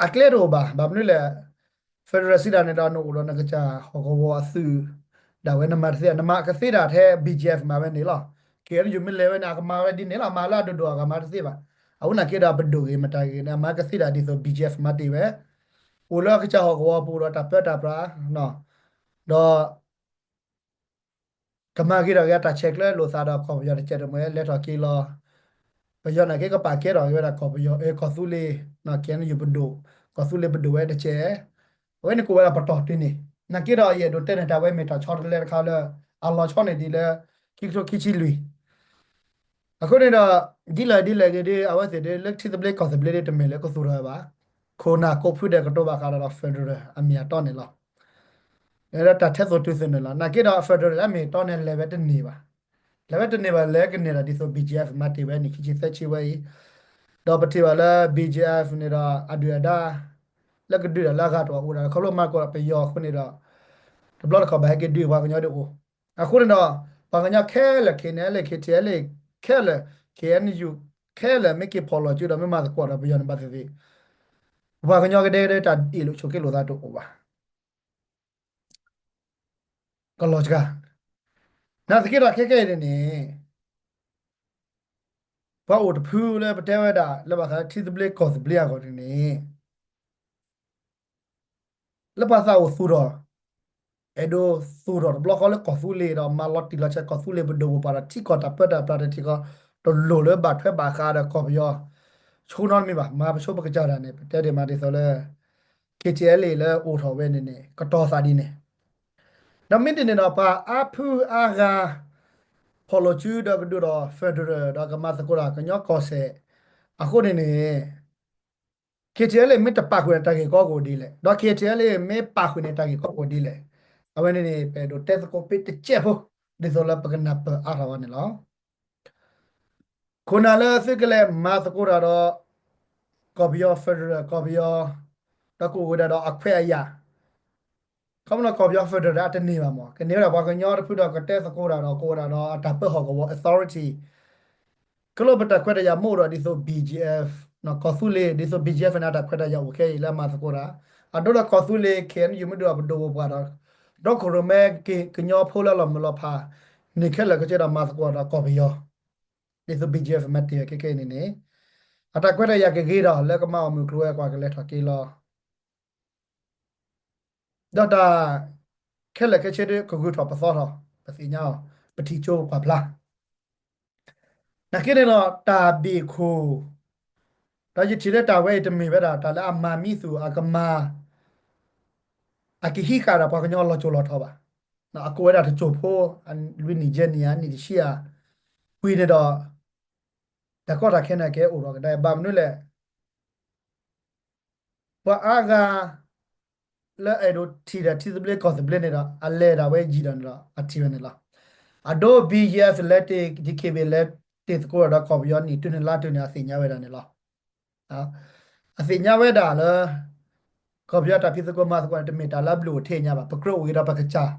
အကျဲတအိၣ်ဘၣ် ဘၣ်မနုၤလဲၣ်, federal စံးဒၣ်န့ၣ်ဒီး နအိၣ်ဒီးနကစၢ်ဟီၣ်ကဝီၤအသုး ဒၣ်ဝဲနမၤတသ့ နမၤကသ့ဒၣ်ထဲ BGF မၤဝဲန့ၣ်လီၤ. KNU မ့ၢ်လဲၤဝဲန့ၣ် အကမၤဝဲဒ်န့ၣ်လီၤ မၤလၢအဒိၣ်ဒိၣ်အဂၤမၤတသ့ဘၣ်. အဃိနာ်က့ဒီးပဒိၣ်ဂ့ၤမတၤဂ့ၤန့ၣ် အမၤကသ့ဒၣ်ဒ်သိး BGF မၤတ့ၢ်ဝဲ, အိၣ်လၢအကစၢ်ဟီၣ်ကဝီၤပူၤဒီးတၢ်ပၢတၢ်ပြး, ဒီး ကမၤဂ့ၤထီၣ်က့ၤအတၢ်ဆဲးကျၢလိာ်သးဒီးကီၢ်ပယီၤတစဲးတမှဲၤ လဲၤထီၣ်က့ၤလီၤ. ပယီၤနာ်က့ကပာ်ကဲထီၣ်က့ၤဝဲဒၣ်ကီၢ်ပယီၤ အၢ ကီၢ်သူလ့ၤ နီၢ် ကဲနယူၣ်ပဒိၣ် ကီၢ်သူလ့ၤပဒိၣ်ဝဲတစဲး. အဝဲန့ၣ်ကိးဝဲဒၣ်ပတီၢ်တုၤန့ၣ် နာ်က့ဒီးယအဲၣ်ဒိးတဲန့ၣ် တၢ်ဝဲမ့ၢ်တၢ်ဆီတလဲတခါလၢ အလီၤဆီန့ၣ်ဒ်လၢ ခံကထိခံဆံလွံၢ် အဃိန့ၣ်ဒီး ဒ်လဲၣ်ဒ်လဲၣ်ဂ့ၤဒီး အဝဲသ့ၣ်ဒီး လၢထံသဘျ့ကီၢ်သဘျ့ဒီး တမ့ၢ်လၢကသူၣ်ထီၣ်ဝဲဘၣ်. ခိၣ်နၢ်ကိးဖုဒဲးကတိၤဘၣ်ဃးဒီး federal အမ့ၢ်အတီန့ၣ်လီၤ. လၢတၢ်ထဲသိးတုၤသိးန့ၣ်လီၤ. နာ်က့ဒီး federal အမ့ၢ်အတီန့ၣ် လဲၤဝဲတန့ၢ်ဘၣ်. လဲၤဝဲတန့ၢ်ဘၣ် လဲၤကန့ၢ်ဒီးဒ်သိး ဘီၣ်ကၠံၣ်အၣ် မၤတ့ၢ်ဝဲနံၣ်ခံဆံသၢဆံဝဲအံၤ, ဒီးပထံၣ်ဘၣ်လၢ ဘီၣ်ကၠံၣ်အၣ်န့ၣ်ဒီး အဒုၣ်အဒါ လၢကဒုးတၢ်လၢအဂၤတအိၣ်ဒီး ခီဖျိမၤသကိးဒီးပယီၤအဃိန့ၣ်ဒီး တဘျီတခီၣ်ဘၣ်ဟဲက့ၤဒုးပှၤကညီဒ်အိၣ်. အဃိန့ၣ်ဒီး ပှၤကညီခဲလၢာ် ခဲနံၣ်လၢ ခဲထံၣ်လၢ ခဲလၢာ် ခဲနယူၣ် ခဲလၢာ် မ့ၢ်က့ၤဖီၣ်လီၤစုဒီး မ့ၢ်မၤသကိးဒီးပယီၤန့ၣ်ဘၣ်သ့ၣ်သ့ၣ် ပှၤကညီကဒဲကဒဲတၢ်အ့ၣ်လိာ်ဆိးက့လိာ်သးတအိၣ်ဘၣ်. ကလီၤစှၤ နာ်သက့ဒီးခဲကနံၣ်အံၤန့ၣ်န့ၣ် ပှၤအိၣ်တဖုလၢပတဲဝဲဒၣ် လၢဘၣ်ဃးလၢထံသဘျ့ကီၢ်သဘျ့အဂီၢ်န့ၣ်န့ၣ် လၢပှၤသးအိၣ်သူၣ်ထီၣ် အဲၣ်ဒိးသူၣ်ထီၣ်တဘျီဃီလၢကီၢ်သူလ့ၤဒီး မၤလီၤတံၢ်လီၤဆဲးကီၢ်သူလ့ၤပဒိၣ်ပပှၢ်ဒီး ထံကီၢ်တၢ်ပၢတၢ်ပြးတထံၣ်ကီး တလိၣ်လၢဘၣ်ထွဲဘၣ်ဃးဒီးကီၢ်ပယီၤ ဆိနီတမံၤဘၣ်. မၤပဆိပကစၢ်တၢ်န့ၣ် ပတဲဒ်မးဒ်သိးလၢ ခဲထံၣ်လၢအအိၣ်ထီၣ်ဝဲန့ၣ်န့ၣ် ကတီၤသးဒ်န့ၣ် ဒီးမ့ၢ်ဒ်န့ၣ်ဒီး ပှၤအါဖုအါဂၤ ဖီၣ်လိာ်စုဒီးကဒုးဒီး federal ဒီးကမၤသကိးတၢ်ကညီကီၢ်စဲၣ် အဃိန့ၣ်န့ၣ် ခဲထံၣ်လၢမ့ၢ်တပာ်ဃုာ်ဒီးတၢ်ဂ့ၢ်ကီကအိၣ်ဒ်လဲၣ်, ဒီးခဲထံၣ်လၢမ့ၢ်ပာ်ဃုာ်န့ၣ်တၢ်ဂ့ၢ်ကီကအိၣ်ဒ်လဲၣ်, အဝဲန့ၣ်န့ၣ် ပအဲၣ်ဒိးတဲသကိးဖဲတစဲးဖိ ဒ်သိးလၢပကနၢ်ပၢၢ်အါထီၣ်ဝဲန့ၣ်လီၤ. ခိၣ်နၢ်လၢသုကလဲၤမၤသကိးတၢ်ဒီး ကီၢ်ပယီၤ federal ကီၢ်ပယီၤ ဒီးကအိၣ်ဝဲဒၣ်ဒီးအခွဲးအယာ် ခီဖျိကီၢ်ပယီၤ federal ဒီးအတန့ၢ်ဘၣ်မး ကန့ၢ်ဝဲဒၣ်ပှၤကညီတဖုဒီးကတဲသကိးတၢ်ဒီးကအိၣ်ဝဲဒၣ်ဒီးအတၢ်ပၢဟီၣ်ကဝီၤ authority ခီဖျိပတၢ်ခွဲးတၢ်ယာ်မ့ၢ်အိၣ်ဒီးဒ်သိး ဘီၣ်ကၠံၣ်အၣ် ကီၢ်သူလ့ၤ ဒ်သိး ဘီၣ်ကၠံၣ်အၣ် န့ၣ် အတၢ်ခွဲးတၢ်ယာ်အိၣ်ခဲအံၤလၢအမၤသကိးတၢ် အဒိဒီးကီၢ်သူလ့ၤ ခဲအံၤ မ့ၢ်ဒိၣ်ဒီးပဒိၣ်ပပှၢ်ဒီး ဒီခိၣ်ရိၣ်မဲက့ၤကညီဖိလၢအလီၤမုၢ်လီၤဖး န့ၣ်ခဲလၢာ်ခဲဆ့ဒီးမၤသကိးဒီးကီၢ်ပယီၤ ဒ်သိး ဘီၣ်ကၠံၣ်အၣ် မၤတ့ၢ်ဝဲခဲခဲအံၤန့ၣ်န့ၣ် အတၢ်ခွဲးတၢ်ယာ်ကဂ့ၤဒီးလၢကမၤအီၣ်မုၢ်ကျိၤဝဲၤကွာ်ကလဲၤထီၣ်က့ၤလီၤ ဒီးတၢ်ခဲလၢာ်ခဲဆ့ဒ်ကဂုာ်ထီၣ်ပသီထီၣ် ပသ့ၣ်ညါအီၤ ပထံၣ်ကၠိပကွၢ်ဖျါ နာ်က့န့ၣ်ဒီးတၢ်ဘ့ၣ်ခိၣ် ဒီးယထံၣ်လၢတၢ်ဝဲအံၤတမ့ၢ်ဝဲဒၣ်တၢ်လၢအမၤမံသူၣ်အကမၤ အကဟံးဃာ်ဒီးပှၤကညီလီၤစိၤလီၤထီဘၣ်. အကိးဝဲဒၣ်တစိၢ်ဖိ လွံၢ်နံၣ်ယဲၢ်နံၣ်ဧါ နံၣ်တဆံဧါ ကွံာ်န့ၣ်ဒီး တၢ်ကီတၢ်ခဲန့ၣ်ကဲအိၣ်ထီၣ်ကဒါ ဘၣ်မနုၤလဲၣ် ပှၤအါဂၤ လၢအဲၣ်ဒိးထံၣ်ဒီးထံသဘျ့ကီၢ်သဘျ့န့ၣ်ဒီး အလဲၤဒၣ်ဝဲယံာ်ဒီးန့ၣ်ဒီး အထံၣ်ဝဲန့ၣ်လီၤ. အဒိ ဘီၣ်ကၠံၣ်အၣ် လဲၤတ့ၢ် ဒံၣ်ခ့ဘ့ၣ် လဲၤတ့ၢ်သကိးဒီးကီၢ်ပယီၤနံၣ်တုၤန့ၣ်လါတုၤန့ၣ် အသ့ၣ်ညါဝဲဒၣ်န့ၣ်လီၤ. အသ့ၣ်ညါဝဲဒၣ်လၢ ကီၢ်ပယီၤတၢ်ဖံးသကိးမၤသကိးန့ၣ် တမ့ၢ်တၢ်လၢအဘျုးအိၣ်ထဲညါဘၣ်. ပကြၢးအိၣ်ဂ့ၤဒီးပကစၢ်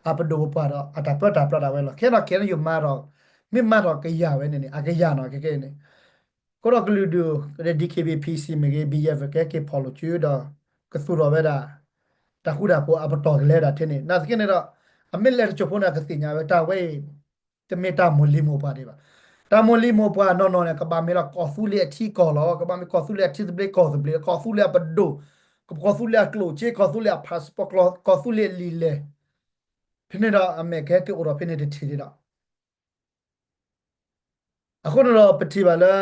အပဒိၣ်ပပှၢ်ဒီး အတၢ်ပၢတၢ်ပြးဒၣ်ဝဲလီၤ. ခဲအံၤ ခဲအံၤ ယမၤထီၣ် မ့ၢ်မၤထီၣ်ကယၤဝဲန့ၣ်န့ၣ် အကယၤနီၤ ခဲခဲအံၤန့ၣ် ကဒီးကလုာ်ဒူၣ် ဒ်ခ့ဘ့ၣ် ဖံစံၣ်မ့ၢ်ဂ့ၤ ဘံယဲၢ်ဖဲကဲက့ၤဖီၣ်လိာ်စုဒီး ကသူၣ်ထီၣ်ဝဲဒၣ် တၢ်ဃူတၢ်ဖိးအပတီၢ်ကလဲၤဒၣ်ထဲန့ၣ် နာ်သက့န့ၣ်ဒီး အမ့ၢ်လဲၤတစိၢ်ဖိန့ၣ် အကသ့ၣ်ညါဝဲတၢ်ဝဲအံၤ တမ့ၢ်တၢ်မိၢ်လံၤမိၢ်ပှၢ်ဒံးဘၣ်. တၢ်မိၢ်လံၤမိၢ်ပှၢ်နီၢ်နီၢ်န့ၣ် ကဘၣ်မ့ၢ်လၢကီၢ်သူလ့ၤအထံကီၢ်လီၤ. ကဘၣ်မ့ၢ်ကီၢ်သူလ့ၤအထံသဘျ့ကီၢ်သဘျ့ ကီၢ်သူလ့ၤအပဒိၣ် ကီၢ်သူလ့ၤအကျိၣ်စ့ ကီၢ်သူလ့ၤအ passport ကီၢ်သူလ့ၤအလံာ်လဲၢ် ဖဲန့ၣ်ဒီးအမဲာ်ကဟဲက့ၤအိၣ်ထီၣ်ဖဲန့ၣ်တထံၣ်ဒံးဒီး အဃိန့ၣ်ဒီးပထံၣ်ဘၣ်လၢ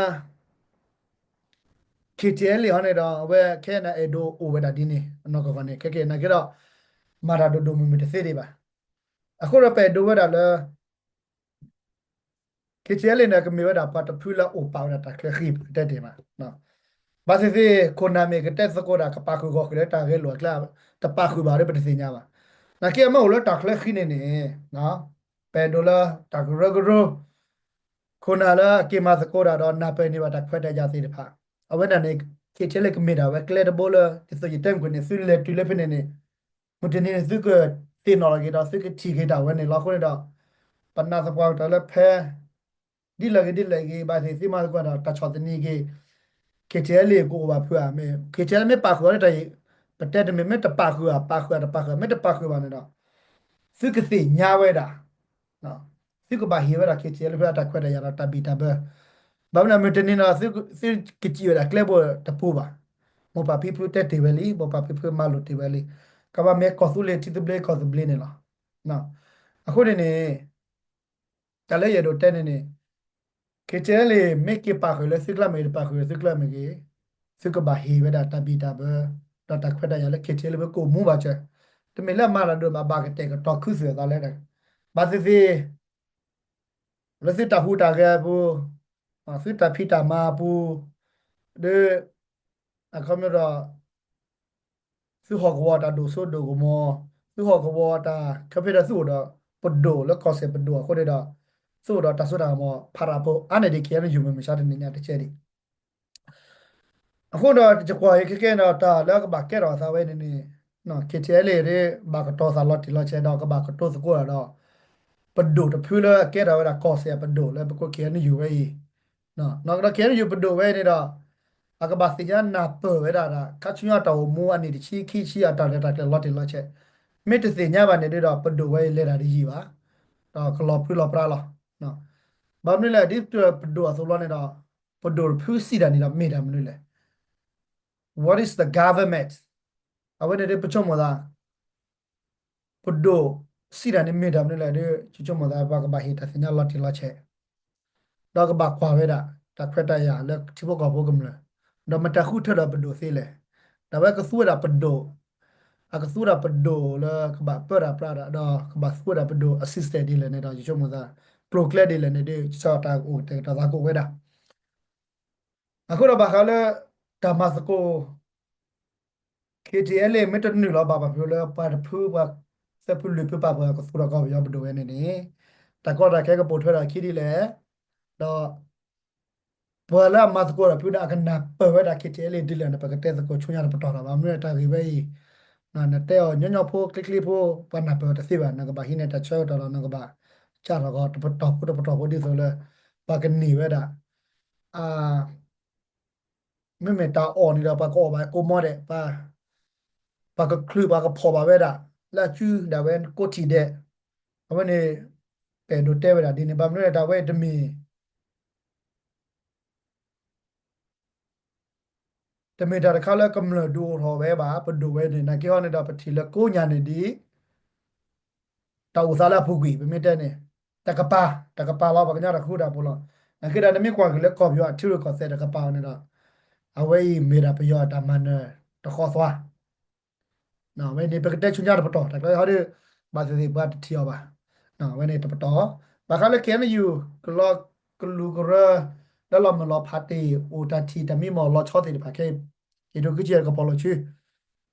ခ့ၣ်ထံၣ်အဲလ့ၣ်ဟီန့ၣ်ဒီး အဝဲခဲအံၤန့ၣ်အဲၣ်ဒိးအိၣ်ဝဲဒၣ်ဒ်န့ၣ် အနီၢ်ကီၢ်ကီၢ်န့ၣ် ခဲကနံၣ်အံၤနာ်က့ဒီး မၤတၢ်ဒိၣ်ဒိၣ်မုၢ်မုၢ်တသ့ဒံးဘၣ်. အဃိဒီးပအဲၣ်ဒိးဝဲဒၣ်လၢ ခ့ၣ်ထံၣ်အဲလ့ၣ်န့ၣ် ကမ့ၢ်ဝဲဒၣ်ပှၤတဖုလၢအိၣ်ပာ်ဝဲဒၣ်တၢ်ချၢဃံ ပကတဲတ့ၢ်မး ဘၣ်သ့ၣ်သ့ၣ် ခိၣ်နၢ်မ့ၢ်ကတဲသကိးတၢ် ကပာ်ဃုာ်ဂီၢ်ဃုာ်လၢတၢ်ဂဲၤလိာ်အကျဲ တပာ်ဃုာ်ဘၣ်ဒီးပတသ့ၣ်ညါဘၣ်. နာ်က့အမ့ၢ်အိၣ်လၢတၢ်ချၢဃံန့ၣ်န့ၣ် ပအဲၣ်ဒိးလၢတၢ်ကရၢကရိ ခိၣ်နၢ်လၢအက့ၤမၤသကိးတၢ်ဒီးနၢ်ပၢၢ်န့ၢ်ဘၣ်တၢ်ခွဲးတၢ်ယာ်သ့ၣ်တဖၣ် အဝဲဒၣ်န့ၣ် ခ့ၣ်ထံၣ်အဲလ့ၣ်ကမ့ၢ်ဒၣ်ဝဲကျဲတဘိလၢ ဒ်သိးယတဲမုၢ်ကွံာ်န့ၣ် သုလဲၤတုၤလၢဖဲန့ၣ်န့ၣ် မုၢ်တနံၤန့ၣ် သုကသ့ၣ်နီၣ်လီၤက့ၤဒီး သုကထံၣ်က့ၤတၢ်ဝဲန့ၣ်လီၤ. အဃိန့ၣ်ဒီး ပနာ်သပှၢ်ကတၢၢ်လၢဖဲ ဒ်လဲၣ်ဂ့ၤဒ်လဲၣ်ဂ့ၤ ဘၣ်သ့ၣ်သ့ၣ်မၤသကိးဒီး တၢ်ဆီၣ်သနံးက့ၤ ခ့ၣ်ထံၣ်အဲလ့ၣ်ကအိၣ်ဘၣ်ဖုးဧါ မ့ၢ် ခ့ၣ်ထံၣ်အဲလ့ၣ်မ့ၢ်ပာ်ဃုာ်အီၤလၢတၢ်အံၤ ပတဲတမ့ၢ် မ့ၢ်တပာ်ဃုာ်ဧါ ပာ်ဃုာ်ဧါ တပာ်ဃုာ်ဧါ မ့ၢ်တပာ်ဃုာ်ဘၣ်န့ၣ်ဒီး သုကသ့ၣ်ညါဝဲဒၣ် သုကဘၣ်ဟ့ၣ်ဝဲဒၣ် ခ့ၣ်ထံၣ်အဲလ့ၣ် ဖဲအတၢ်ခွဲးတၢ်ယာ်ဒီးတၢ်ဘံၣ်တၢ်ဘၢ ဘၣ်မနုၤမုၢ်တနံၤန့ၣ် သုကစံးဝဲဒၣ်ကျဲဘိတပူၤဘၣ်. မိၢ်ပၢ်ဖံဖုတဲတ့ၢ်ဝဲလံ မိၢ်ပၢ်ဖံဖုမၤလိာ်တ့ၢ်ဝဲလံ ကဘၣ်မ့ၢ်ကီၢ်သူလ့ၤထံသဘျ့ကီၢ်သဘျ့န့ၣ်လီၤ. အဃိန့ၣ်န့ၣ် တၢ်လၢယအဲၣ်ဒိးတဲန့ၣ်န့ၣ် KTLA မ့ၢ်က့ၤပာ်ဃုာ်လၢသုကျါမ့ၢ်ဂ့ၤ တပာ်ဃုာ်လၢသုကျါမ့ၢ်ဂ့ၤ, သုကဘၣ်ဟ့ၣ်ဝဲဒၣ်တၢ်ဘံၣ်တၢ်ဘၢ ဒီးတၢ်ခွဲးတၢ်ယာ်လၢ KTLA ပကအိၣ်မူဘၣ်စၢၤ, တမ့ၢ်လၢအမၤတၢ်ဒိၣ်မး ဘၣ်ကတဲာ်ကတီၤခုသုးအသးလဲၣ်, ဘၣ်သ့ၣ်သ့ၣ် လၢသုတၢ်ဟူးတၢ်ဂဲၤအပူၤ, သုတၢ်ဖံးတၢ်မၤအပူၤ, ဒီး အခီပညီဒီး သုဟီၣ်ကဝီၤတၢ်ဒိၣ်စိဒိၣ်ကမီၤ, သုဟီၣ်ကဝီၤတၢ် ခဲဖဲဒီးသုအိၣ်ဒီးပဒိၣ်လၢကီၢ်စဲၣ်ပဒိၣ်အဃိန့ၣ်ဒီး, သုအိၣ်ဒီးတၢ်စိတၢ်ကမီၤ ဖးတၢ်ဖိအါန့ၢ်ဒံး KNU မုၢ်မဆါတနံၤညါတကဲဒံး. အဃိဒီးယကွၢ်အံၤခဲကဲဒီး တၢ်လၢကဘၣ်ကဲထီၣ်အသးဝဲန့ၣ်န့ၣ်, KTLA ဒ်ဘၣ်ကတီၤသးလီၤတံၢ်လီၤဆဲးဒီး ကဘၣ်ကတိၤသကိးတၢ်ဒီး ပဒိၣ်တဖုလၢအကဲထီၣ်ဝဲဒၣ်ကီၢ်စဲၣ်အပဒိၣ်လၢပကိး KNU ဝဲအံၤ, ဒီး KNU ပဒိၣ်ဝဲန့ၣ်ဒီး အကဘၣ်သ့ၣ်ညါနၢ်ပၢၢ်ဝဲဒၣ် ခါဆူညါတၢ်အိၣ်မူအနံၣ်တဆံခံဆံအတၢ်လဲၤတၢ်ကျဲၤလီၤတံၢ်လီၤဆဲး, မ့ၢ်တသ့ၣ်ညါဘၣ်န့ၣ်ဒီး ပဒိၣ်ဝဲအံၤလဲၤတၢ်တယံာ်ဘၣ်, ဒီးကလီၤပြံလီၤပြါလီၤ. ဘၣ်မနုၤလဲၣ် ဒ်ပဒိၣ်အသိးဘျီန့ၣ်ဒီး ပဒိၣ်တဖုစံးတၢ်န့ၣ်ဒီးမ့ၢ်တၢ်မနုၤလဲၣ်. What is the government? အဝဲန့ၣ်ဒ်ပဆိကမိၣ်သး ပဒိၣ်စံးတၢ်န့ၣ်မ့ၢ်တၢ်မနုၤလဲၣ်ဒီး ယဆိကမိၣ်သး ပှၤကဘၣ်ဟ့ၣ်တၢ်သ့ၣ်ညါလီၤတံၢ်လီၤဆဲး, ဒီးကဘၣ်ကွၢ်ဝဲဒၣ် တၢ်ခွဲးတၢ်ယာ်လၢထံဖိကီၢ်ဖိကမျၢၢ်, ဒီးမတၤဃုထၢဒီးပဒိၣ်သ့လဲၣ်, ဒီးအဝဲကသူဝဲဒၣ်ပဒိၣ်, အကသူဝဲဒၣ်ပဒိၣ်လၢကဘၣ်ပၢတၢ်ပြးတၢ် ဒီးကဘၣ်သူဝဲဒၣ်ပဒိၣ်အ system ဒ်လဲၣ်န့ၣ်ဒီး ယဆိကမိၣ်သး ကျိၤကျဲဒ်လဲၣ်န့ၣ်ဒီး ကစီၣ်တၢ်အိၣ်ကတဲာ်ကတီၤသးကအိၣ်ဝဲဒၣ် အဃိဒီးဘၣ်ဃးလၢ တၢ်မၤသကိး KTLA မ့ၢ်တနုာ်လီၤဘၣ်ဘၣ်ဖဲလၢပှၤတဖုပှၤသၢဖုလွံၢ်ဖုပာ်ပှၤကသူၣ်ထီၣ်ကီၢ်ပယီၤပဒိၣ်ဝဲန့ၣ်န့ၣ်, တၢ်ကီတၢ်ခဲကပိာ်ထွဲထီၣ်အခံဒ်လဲၣ်, ဒီး ပှၤလၢအမၤသကိးတၢ်ဖုန့ၣ် အကနၢ်ပၢၢ်ဝဲဒၣ် KTLA ဒ်လဲၣ်န့ၣ် ပကတဲသကိးဆူညါတပတီၢ်ဒီး ဘၣ်မနုၤတၢ်ဂ့ၢ်ဝဲအံၤ, နတဲအီၤညီညီဖိချ့ချ့ဖိ ပှၤနၢ်ပၢၢ်တသ့ဘၣ် နကဘၣ်ဟံးန့ၢ်တၢ်ဆၢကတီၢ်ဒီး နကဘၣ်စးထီၣ်ကီး တပတီၢ်ဖိတပတီၢ်ဖိဒ်သိးလၢ ပှၤကန့ၢ်ဝဲဒၣ် မ့မ့ၢ်တၢ်အီၣ်န့ၣ်ဒီး ပှၤကအီၣ်ဘၣ်ကိးမီဒဲး, ပှၤကချုးပှၤကဖီၣ်ဘၣ်ဝဲဒၣ် လၢအစုဒၣ်ဝဲကိးထံၣ်ဒဲး, အဝဲန့ၣ် ပအဲၣ်ဒိးတဲဝဲဒၣ်ဒ်န့ၣ် ဘၣ်မနုၤလဲၣ် တၢ်ဝဲတမ့ၢ် တမ့ၢ်တၢ်တခါလၢကမျၢၢ်ဒုးအိၣ်ထီၣ်ဝဲဘၣ်, ပဒိၣ်ဝဲန့ၣ် နာ်က့ဟီန့ၣ်ဒီး ပထံၣ်လၢကိးညါန့ၣ်ဒ် တၢ်အိၣ်သးလၢအပူၤကွံာ် ပမ့ၢ်တဲန့ၣ် တကပၤ တကပၤလီၤ ပှၤကညီတၢ်ဃူတၢ်ဖိးလီၤ. နာ်က့ဒီး နမ့ၢ်ကွၢ်က့ၤလၢကီၢ်ပယီၤအထံရူၢ်ကီၢ်သဲးတကပၤန့ၣ်ဒီး အဝဲအံၤမ့ၢ်ဒၣ်ပယီၤအတၢ်မၤနၢၤတဃီသွါ ဝဲန့ၣ် ပကတဲဆူညါတပတီၢ် တၢ်ကျဲဟီဒီး ဘၣ်သ့ၣ်သ့ၣ်ပှၤတထံၣ်အီၤဘၣ်. ဝဲန့ၣ်တပတီၢ် ဘၣ်ဃးလၢ KNU ကလီကလူၤကရၢ လၢလီၤမုၢ်လီၤဖးတ့ၢ် အိၣ်တၢ်ထံၣ်တၢ်မံမီၢ်လီၤဆီသ့ၣ်တဖၣ်ခဲအံၤ ယဒိးကံကဲကဖီၣ်လိာ်စု ဒီး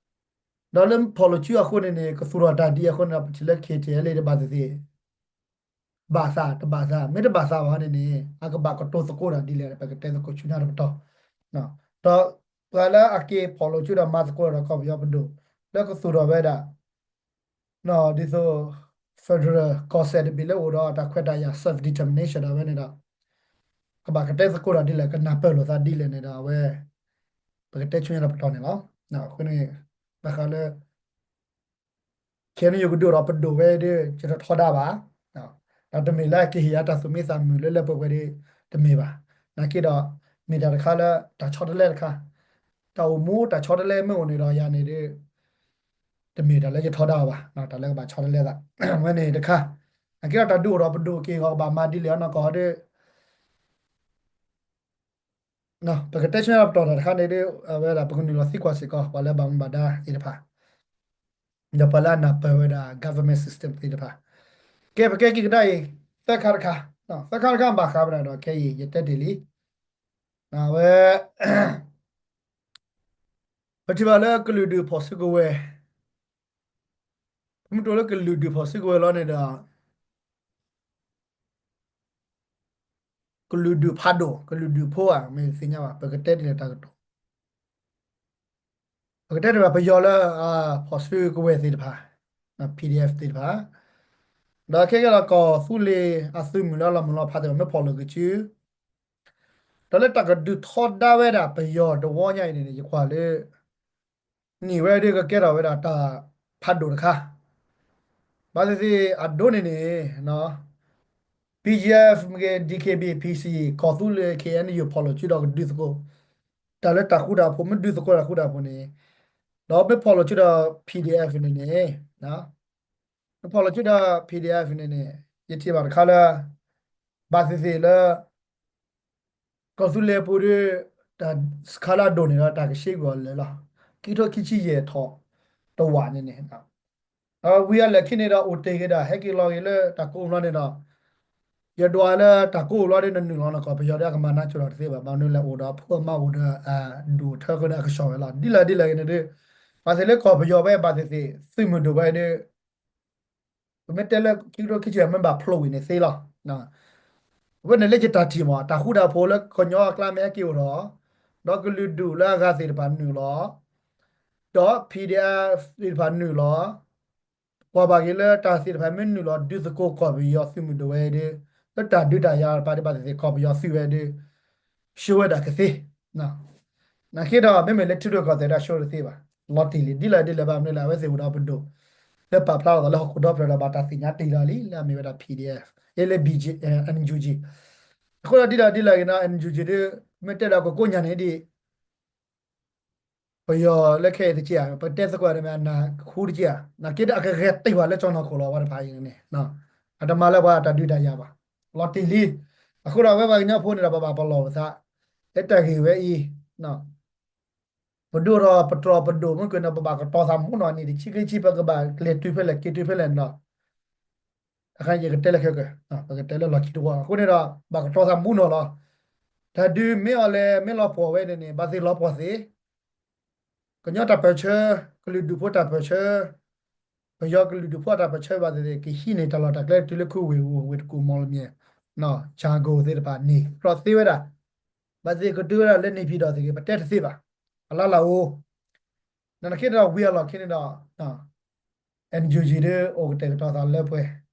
လၢဖီၣ်လိာ်စုအဃိန့ၣ်န့ၣ် ကသူၣ်ထီၣ်တၢ်ဒ်အဃိန့ၣ်ဒီး ပထံၣ်လၢ KTLA တဘၣ်သ့ၣ်သ့ၣ် ဘၣ်သးတဘၣ်သး မ့ၢ်တဘၣ်သးဘၣ်န့ၣ်န့ၣ် အကဘၣ်ကတိၤသကိးတၢ်ဒ်လဲၣ် ပကတဲသကိးဆူညါတပတီၢ် ဒီးပှၤလၢအက့ၤဖီၣ်လိာ်စုဒီးမၤသကိးဒီးကီၢ်ပယီၤပဒိၣ် လၢကသူၣ်ထီၣ်ဝဲဒၣ် ဒ်သိး federal ကီၢ်စဲၣ်တဘ့ၣ်လၢအိၣ်ဒီးတၢ်ခွဲးတၢ်ယာ် self determination ဒၣ်ဝဲန့ၣ်ဒီး ကဘၣ်ကတဲသကိးတၢ်ဒ်လဲၣ် ကနၢ်ပၢၢ်လိာ်သးဒ်လဲၣ်န့ၣ်ဒီး အဝဲ ပကတဲဆူညါတပတီၢ်န့ၣ်လီၤ. အဃိန့ၣ် ဘၣ်ဃးလၢ KNU ကဒုးအိၣ်ဒီးပဒိၣ်ဝဲဒီး ယတထီဒါဘၣ်. ဒီးတမ့ၢ်လၢကဟ့ၣ်ယၤတၢ်သူၣ်မံသးမုာ်လၢလၢပှဲၤပှဲၤဒီး တမ့ၢ်ဘၣ်. နာ်က့ဒီး မ့ၢ်တၢ်တခါလၢတၢ်ဆီတလဲတခါ, တၢ်အိၣ်မူတၢ်ဆီတလဲမ့ၢ်အိၣ်န့ၣ်ဒီးယၤန့ၣ်ဒီး တမ့ၢ်တၢ်လၢယထီဒါအီၤဘၣ်, တၢ်လၢကဘၣ်ဆီတလဲသး ဝဲန့ၣ်တခါ. နာ်က့ဒီးတၢ်ဒုးအိၣ်ဒီးပဒိၣ်က့ၤဂီၤကဘၣ်မၤဒ်လဲၣ်အနီၢ်ကီၢ်ဒီး ပကတဲဆူညါတပတီၢ်တၢ်တခါန့ၣ်ဒီး အဝဲဒၣ်ပကနုာ်လီၤသံကွၢ်စ့ၢ်ကီး ပှၤလၢဘၣ်မူဘၣ်ဒါသ့ၣ်တဖၣ် ဒီးပှၤလၢအနၢ်ပၢၢ်ဝဲဒၣ် government system သ့ၣ်တဖၣ်. ကဲ ပကဲက့ၤကဒါအံၤ သၢခါတခါ, သၢခါတခါဘၣ်ဃးဝဲဒၣ်ဒီးခဲအံၤ ယတဲတ့ၢ်လံ. အဝဲ ပထံၣ်ဘၣ်လၢကလုာ်ဒူၣ်ဖီၣ်စုကဝဲၤ, ပမ့ၢ်တိၢ်လၢကလုာ်ဒူၣ်ဖီၣ်စုကဝဲၤလီၤန့ၣ်ဒီး ကလုာ်ဒူၣ်ဖးဒိၣ် ကလုာ်ဒူၣ်ဖိဧါ မ့ၢ်သ့ၣ်ညါဘၣ် ပကတဲတ့ၢ်လၢတၢ်ကတိၤ ပကတဲတ့ၢ်ဘၣ်ပယီၤလၢ ဖီၣ်စုကဝဲၤသ့ၣ်တဖၣ် PDF သ့ၣ်တဖၣ် ဒီးခဲကဲဒီးကီၢ်သူလ့ၤအသုးမုၢ်လၢလီၤမုၢ်လီၤဖးသ့ၣ်တဖၣ် မ့ၢ်ဖီၣ်လိာ်ကစု ဒီးလၢတၢ်ကဒုးထီဒါဝဲဒၣ်ပယီၤတဝီညါအံၤန့ၣ် ယကွၢ်လၢ န့ၢ်ဝဲဒၣ်ကကဲထီၣ်ဝဲဒၣ်တၢ်ဖးဒိၣ်တခါ ဘၣ်သ့ၣ်သ့ၣ်အဒိန့ၣ်န့ၣ် BGF မ့ၢ်ဂ့ၤ DKBA PC ကီၢ်သူလ့ၤ KNU ဖီၣ်လိာ်စုဒီးကဒုးသကိး တၢ်လၢတၢ်ဃူတၢ်ဖိး မ့ၢ်ဒုးသကိးတၢ်ဃူတၢ်ဖိးန့ၣ် ဒီးမ့ၢ်ဖီၣ်လိာ်စုဒီး PDF န့ၣ်န့ၣ် မ့ၢ်ဖီၣ်လိာ်စုဒီး PDF န့ၣ်န့ၣ် ယထံၣ်ဘၣ်တခါလၢ ဘၣ်သ့ၣ်သ့ၣ်လၢ ကီၢ်သူလ့ၤပူၤဒီး တၢ်စခါလၢအဒိၣ်န့ၣ်ဒီး တၢ်ကဆှံကွံာ်အီၤလၢာ်လီၤ. ခံကထိခံဆံယဲၢ်ထီၣ်တဝာ်န့ၣ်န့ၣ် ဝံၤအလၢာ်ခံန့ၣ်ဒီး အိၣ်တ့ၢ်က့ၤဒီး ဟဲက့ၤလီၤက့ၤလၢတၢ်ကိးလီၤန့ၣ်ဒီး ယဒွးလၢတၢ်ကိးလီၤဒီးနနုာ်လီၤနီၢ်ကီၢ်ပယီၤဒီး အကမၤနးကၠိၤလီၤတသ့ဘၣ်. ဘၣ်မနုၤလဲၣ် အိၣ်ဒီးဖိအမါအိၣ်ဒီး ဒူၣ်ထၢဃုာ်ဒီးအကဆှီဝဲလီၤ. ဒ်လဲၣ်ဒ်လဲၣ်ဂ့ၤန့ၣ်ဒီး ဘၣ်သ့ၣ်လၢကီၢ်ပယီၤဝဲ ဘၣ်သ့ၣ်သ့ၣ် သုးမုၢ်ဒိၣ်ဝဲဒီး ပမ့ၢ်တဲလၢခံကထိခံဆံယဲၢ် မ့ၢ်ဘၣ်ဖျိးဝံၤန့ၣ်သ့လီၤ. အဝဲန့ၣ်လၢယတၢ်ထံၣ်မး တၢ်ဃူတၢ်ဖိးလၢကညီအကျါမ့ၢ်ဟဲက့ၤအိၣ်ထီၣ် ဒီးကလုာ်ဒူၣ်လၢအဂၤသ့ၣ်တဖၣ်နုာ်လီၤ ဒီး P D F သ့ၣ်တဖၣ်နုာ်လီၤ ကွၢ်ဘၣ်က့ၤလၢတၢ်သ့ၣ်တဖၣ်မ့ၢ်နုာ်လီၤ ဒုးသကိးကီၢ်ပယီၤသုးမုၢ်ဒိၣ်ဝဲဒီး လၢတၢ်ဒုးတၢ်ယၤတဖၣ်ဒီး ဘၣ်သ့ၣ်သ့ၣ်ကီၢ်ပယီၤသုးဝဲဒီး ရှုံးဝဲဒၣ်ကသ့ နာ်က့ဒီး မ့မ့ၢ်လၢထံရူၢ်ကီၢ်သဲးဒီး ရှုံးတသ့ဘၣ်. လီၤတံၢ်လံ ဒ်လဲၣ်ဒ်လဲၣ်ဘၣ်မနုၤလဲၣ် အဝဲသ့ၣ်အိၣ်ဒီးပဒိၣ် လၢပာ်ဖျါလီၤသးလၢဟီၣ်ခိၣ်ဒီဖျၢၣ်ဒီး ဘၣ်တၢ်သ့ၣ်ညါတ့ၢ်လီၤလံ လၢအမ့ၢ်ဝဲဒၣ် P D F အ့ လၢ B G N U G အဃိဒီးဒ်လဲၣ်ဒ်လဲၣ်ဂ့ၤနီၤ N U G ဒီး မ့ၢ်တဲဒီးကကိးညါန့ၣ်ဒ် ပယီၤလၢခဲအံၤတက့ၢ်ဧါ ပတဲသကိးန့ၣ်မ့ၢ်အနၢ်ဟူတက့ၢ်ဧါ နာ်က့ဒီးအကဂဲၤတ့ၢ်ပှၤလၢကၠီနီၢ်ခိၣ်လီၤ ပှၤတဖၣ်အံၤန့ၣ် အတမၤလၢပှၤတၢ်ဒုးတၢ်ယၤဘၣ် လီၤတံၢ်လံ. အဃိဒီးအဝဲပှၤကညီဖိန့ၣ်ဒီး ပဘၣ်ပလီၢ်ပသး လၢတၢ်ဂ့ၢ်ဝဲအံၤ ပဒိၣ်ထီၣ်ပတြီၤပဒိၣ်မုၢ်က့ၤန့ၣ် ပဘၣ်ကတီၤသးမူနီၢ်န့ၣ် တဆံခံဆံ ပကဘၣ်ကျဲၤတုၤဖဲလဲၣ်က့ၤတုၤဖဲလဲၣ်န့ၣ်ဒီး အခါယကတဲလၢခဲကၢၢ် ပကတဲလၢလီၢ်ခံတဝီ အဃိန့ၣ်ဒီး ဘၣ်ကတီၤသးမူနီၢ်လီၤ. တၢ်ဒုးမ့ၢ်အီၤလဲၣ် မ့ၢ်လီၤပှီၢ်ဝဲန့ၣ်န့ၣ် ဘၣ်သ့ၣ်လီၤပှီၢ်သ့ ကညီတၢ်ပၢၢ်ဆၢ ကလုာ်ဒူၣ်ဖိတၢ်ပၢၢ်ဆၢ ပယီၤကလုာ်ဒူၣ်ဖိအတၢ်ပၢၢ်ဆၢဘၣ်သ့ၣ်သ့ၣ် ကဟံးန့ၢ်တၢ်လီၢ်တၢ်ကျဲတုၤလၢခူဝ့ၢ်အူ ဝ့ၢ်တကူၣ် မီၣ်လမၠဲၣ် ကၠၣ်ကိၣ်သ့ၣ်တဖၣ်န့ၣ် ကြၢးသ့ဝဲဒၣ် ဘၣ်သ့ၣ်ကတုၤဝဲဒၣ်လၢန့ၣ်ဖံးဒီးသ့ၣ်ဂ့ၤ ပတဲတသ့ဘၣ် အလၢ်လၢ်အိၣ် နာ်က့ဒီးဝံၤအလီၢ်ခံန့ၣ်ဒီး NUG ဒီးအိၣ်ကတဲာ်ကတီၤသးလၢပှဲၤ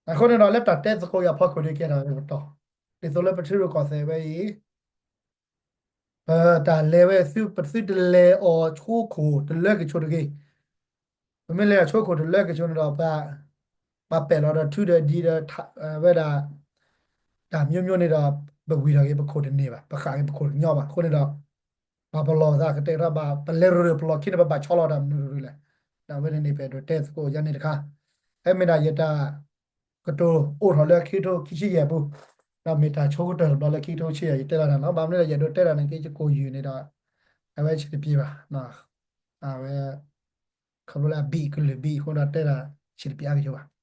အဃိန့ၣ်ဒီး လၢတၢ်တဲသကိးအံၤအဖီခိၣ်ဒီး ကဲထီၣ်ဝဲကတီၢ် ဒ်သိးလၢပထံရူၢ်ကီၢ်သဲးဝဲအံၤ ပတၢ်လဲၤဝဲ ပသုတလဲၤအီၤဆိခိၣ်တလၢကဆိးတဂ့ၤ. ပမ့ၢ်လဲၤအီၤဆိခိၣ်တလၢကဆိးန့ၣ်ဒီး ပှၤပဲာ်လီၤဒီးထုဒီးဒံဒီး ဝဲဒၣ် တၢ်မျိုးမျိုးန့ၣ်ဒီး ပဝံၤထီၣ်က့ၤပခိၣ်တန့ၢ်ဘၣ်, ပဃၣ်က့ၤပခိၣ်တညီဘၣ်. အဃိန့ၣ်ဒီး ပှၤပလီၢ်သးကတဲာ်ကတီၤဘၣ် ပလဲၤရူၤရူၤပလီၢ်ခံန့ၣ် ပဘၣ်ဆီလီၤတၢ်မနုၤရူၤရူၤလဲၣ်. ဒီးအဝဲန့ၣ်န့ၣ် ပအဲၣ်ဒိးတဲသကိးယၤန့ၣ်တခါ, အမ့ၢ်ဒၣ်ယတၢ်ကတိၤအိၣ်ထီၣ်လၢခံကထိခံဆံယဲၢ်ပူၤ, ဒီးမ့ၢ်တၢ်ဆိကတၢၢ်တဘျီလၢခံကထိခံဆံယဲၢ် ယတဲလီၤတၢ်န့ၣ်လီၤ. ဘၣ်မနုၤဒီးယအဲၣ်ဒိးတဲတၢ်န့ၣ်က့ ယကိးယုၢ်န့ၣ်ဒီး အဝဲဆံးတပျ့ၤဘၣ်. အဝဲ ခီဖျိလၢအဘံၣ်ကလုာ်ဘံၣ်အဃိဒီးတဲတၢ်ဆံးတပျ့ၤအါက့ၤဘၣ်.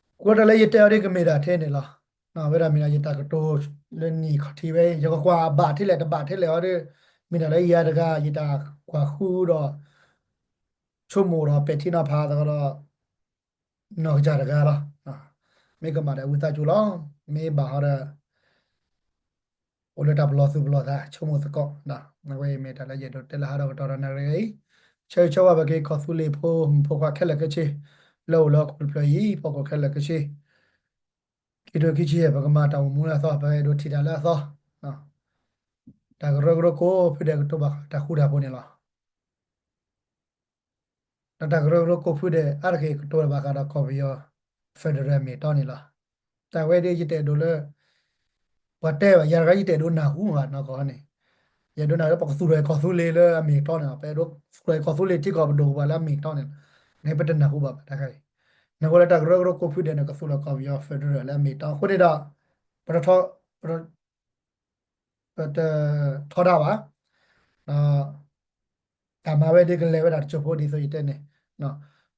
အဃိတၢ်လၢယတဲအီၤဒ်ကမ့ၢ်ဒၣ်ထဲန့ၣ်လီၤ. ဝဲဒၣ်မ့ၢ်ဒၣ်ယတၢ်ကတိၤလၢနံၣ်ခီၣ်ထံးဝဲအံၤ ယကကွၢ်ဘၣ်ထဲလဲၣ်တဘၣ်ထဲလဲၣ်အီၤဒီး မ့ၢ်ဒၣ်လၢယၤတဂၤ ယတၢ်ကွၢ်ဃုဒီး ဆိကမိၣ်ဒီးပဲာ်ထံနီၤဖးသကိးဒီး နီၢ်ကစၢ်တဂၤလီၤ. မ့ၢ်ကမၣ်ဒီးဝံသးစူၤလီၤ. မ့ၢ်ဘၣ်ဟီဒီး အိၣ်လၢတၢ်ပလီၢ်သူၣ်ပလီၢ်သး ဆိကမိၣ်သကိး, အဝဲအံၤမ့ၢ်တၢ်လၢယအဲၣ်ဒိးတဲလၢဟးဒီးကတီၢ်ဒီးနၣ်ရံၣ်အံၤ, ဆၢဂ့ၤဆၢဝါဘၣ်က့ၤ ကီၢ်သူလ့ၤဖိမုၣ်ဖိခွါခဲလၢာ်ခဲဆ့, လၢအိၣ်လၢဟီၣ်ခိၣ်တဖျၢၣ်အံၤ ဖီခိၣ်ခဲလၢာ်ခဲဆ့, ခံကထိခံဆံယဲၢ် ပကမၤတၢ်အိၣ်မူလၢအသီ ပအဲၣ်ဒိးထံၣ်တၢ်လၢအသီ, တၢ်ကရၢကရိကိးဖုဒဲးကတိၤဘၣ်ဃးတၢ်ဃူတၢ်ဖိးန့ၣ်လီၤ. ဒီးတၢ်ကရၢကရိကိးဖုဒဲး အါတက့ၢ်ကတိၤဘၣ်ဃးဒီးကီၢ်ပယီၤ federal အမ့ၢ်အတီန့ၣ်လီၤ. တၢ်ဝဲဒၣ်ယတအဲၣ်ဒိးလၢ ပှၤတဲဘၣ် ယၤတဂၤယတအဲၣ်ဒိးနၢ်ဟူဘၣ်နီၢ်ကီၢ်န့ၣ်, ယအဲၣ်ဒိးနၢ်ဟူလၢပကသူၣ်ထီၣ်ကီၢ်သူလ့ၤလၢအမ့ၢ်အတီန့ၣ်လီၤ. ပအဲၣ်ဒိးသူၣ်ထီၣ်ကီၢ်သူလ့ၤထံကီၢ်ပဒိၣ်ကဝီၤလၢအမ့ၢ်အတီန့ၣ်လီၤ. န့ၣ်ပတနၢ်ဟူဘၣ်ဘၣ်တခါအံၤ, နၢ်ဟူလၢတၢ်ကရၢကရိကိးဖုဒဲးန့ၣ် ကသူၣ်ထီၣ်ကီၢ်ပယီၤ federal လၢအမ့ၢ်အတီ. အဃိန့ၣ်ဒီး ပတထီ ပတ ပတထီဒါဘၣ်. တၢ်မၤဝဲဒ်ကလဲၤဝဲဒၣ်တစိၢ်ဖိဒ်သိးယတဲန့ၣ်,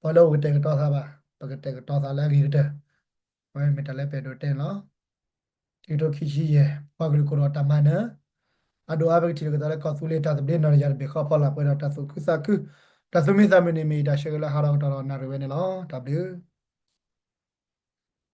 ပှၤလၢအိၣ်ကတဲာ်ကတီၤသးဘၣ် ပကတဲာ်ကတီၤသးလၢအဂ့ၤကတၢၢ်, အဝဲမ့ၢ်တၢ်လၢပအဲၣ်ဒိးတဲန့ၣ်လီၤ. ခံကထိခံဆံယဲၢ် ပှၤကလုာ်ကိးဒီးတၢ်မၤနၢၤ အဒိၣ်အါ ပကထံၣ်လိာ်က့ၤသးလၢကီၢ်သူလ့ၤတၢ်သဘျ့နီၢ်တယၢ်တဘ့ၣ်ဃီဖီလာ်ပှဲၤဒီးတၢ်သူၣ်ခုသးခု, တၢ်သူၣ်မံသးမုာ်န့ၣ်မ့ၢ်ယတၢ်ဆၢဂ့ၤလၢဟးထီၣ်ကတီၢ်ဒီးနၣ်ရံၣ်ဝဲန့ၣ်လီၤ. တၢ်ဘျုး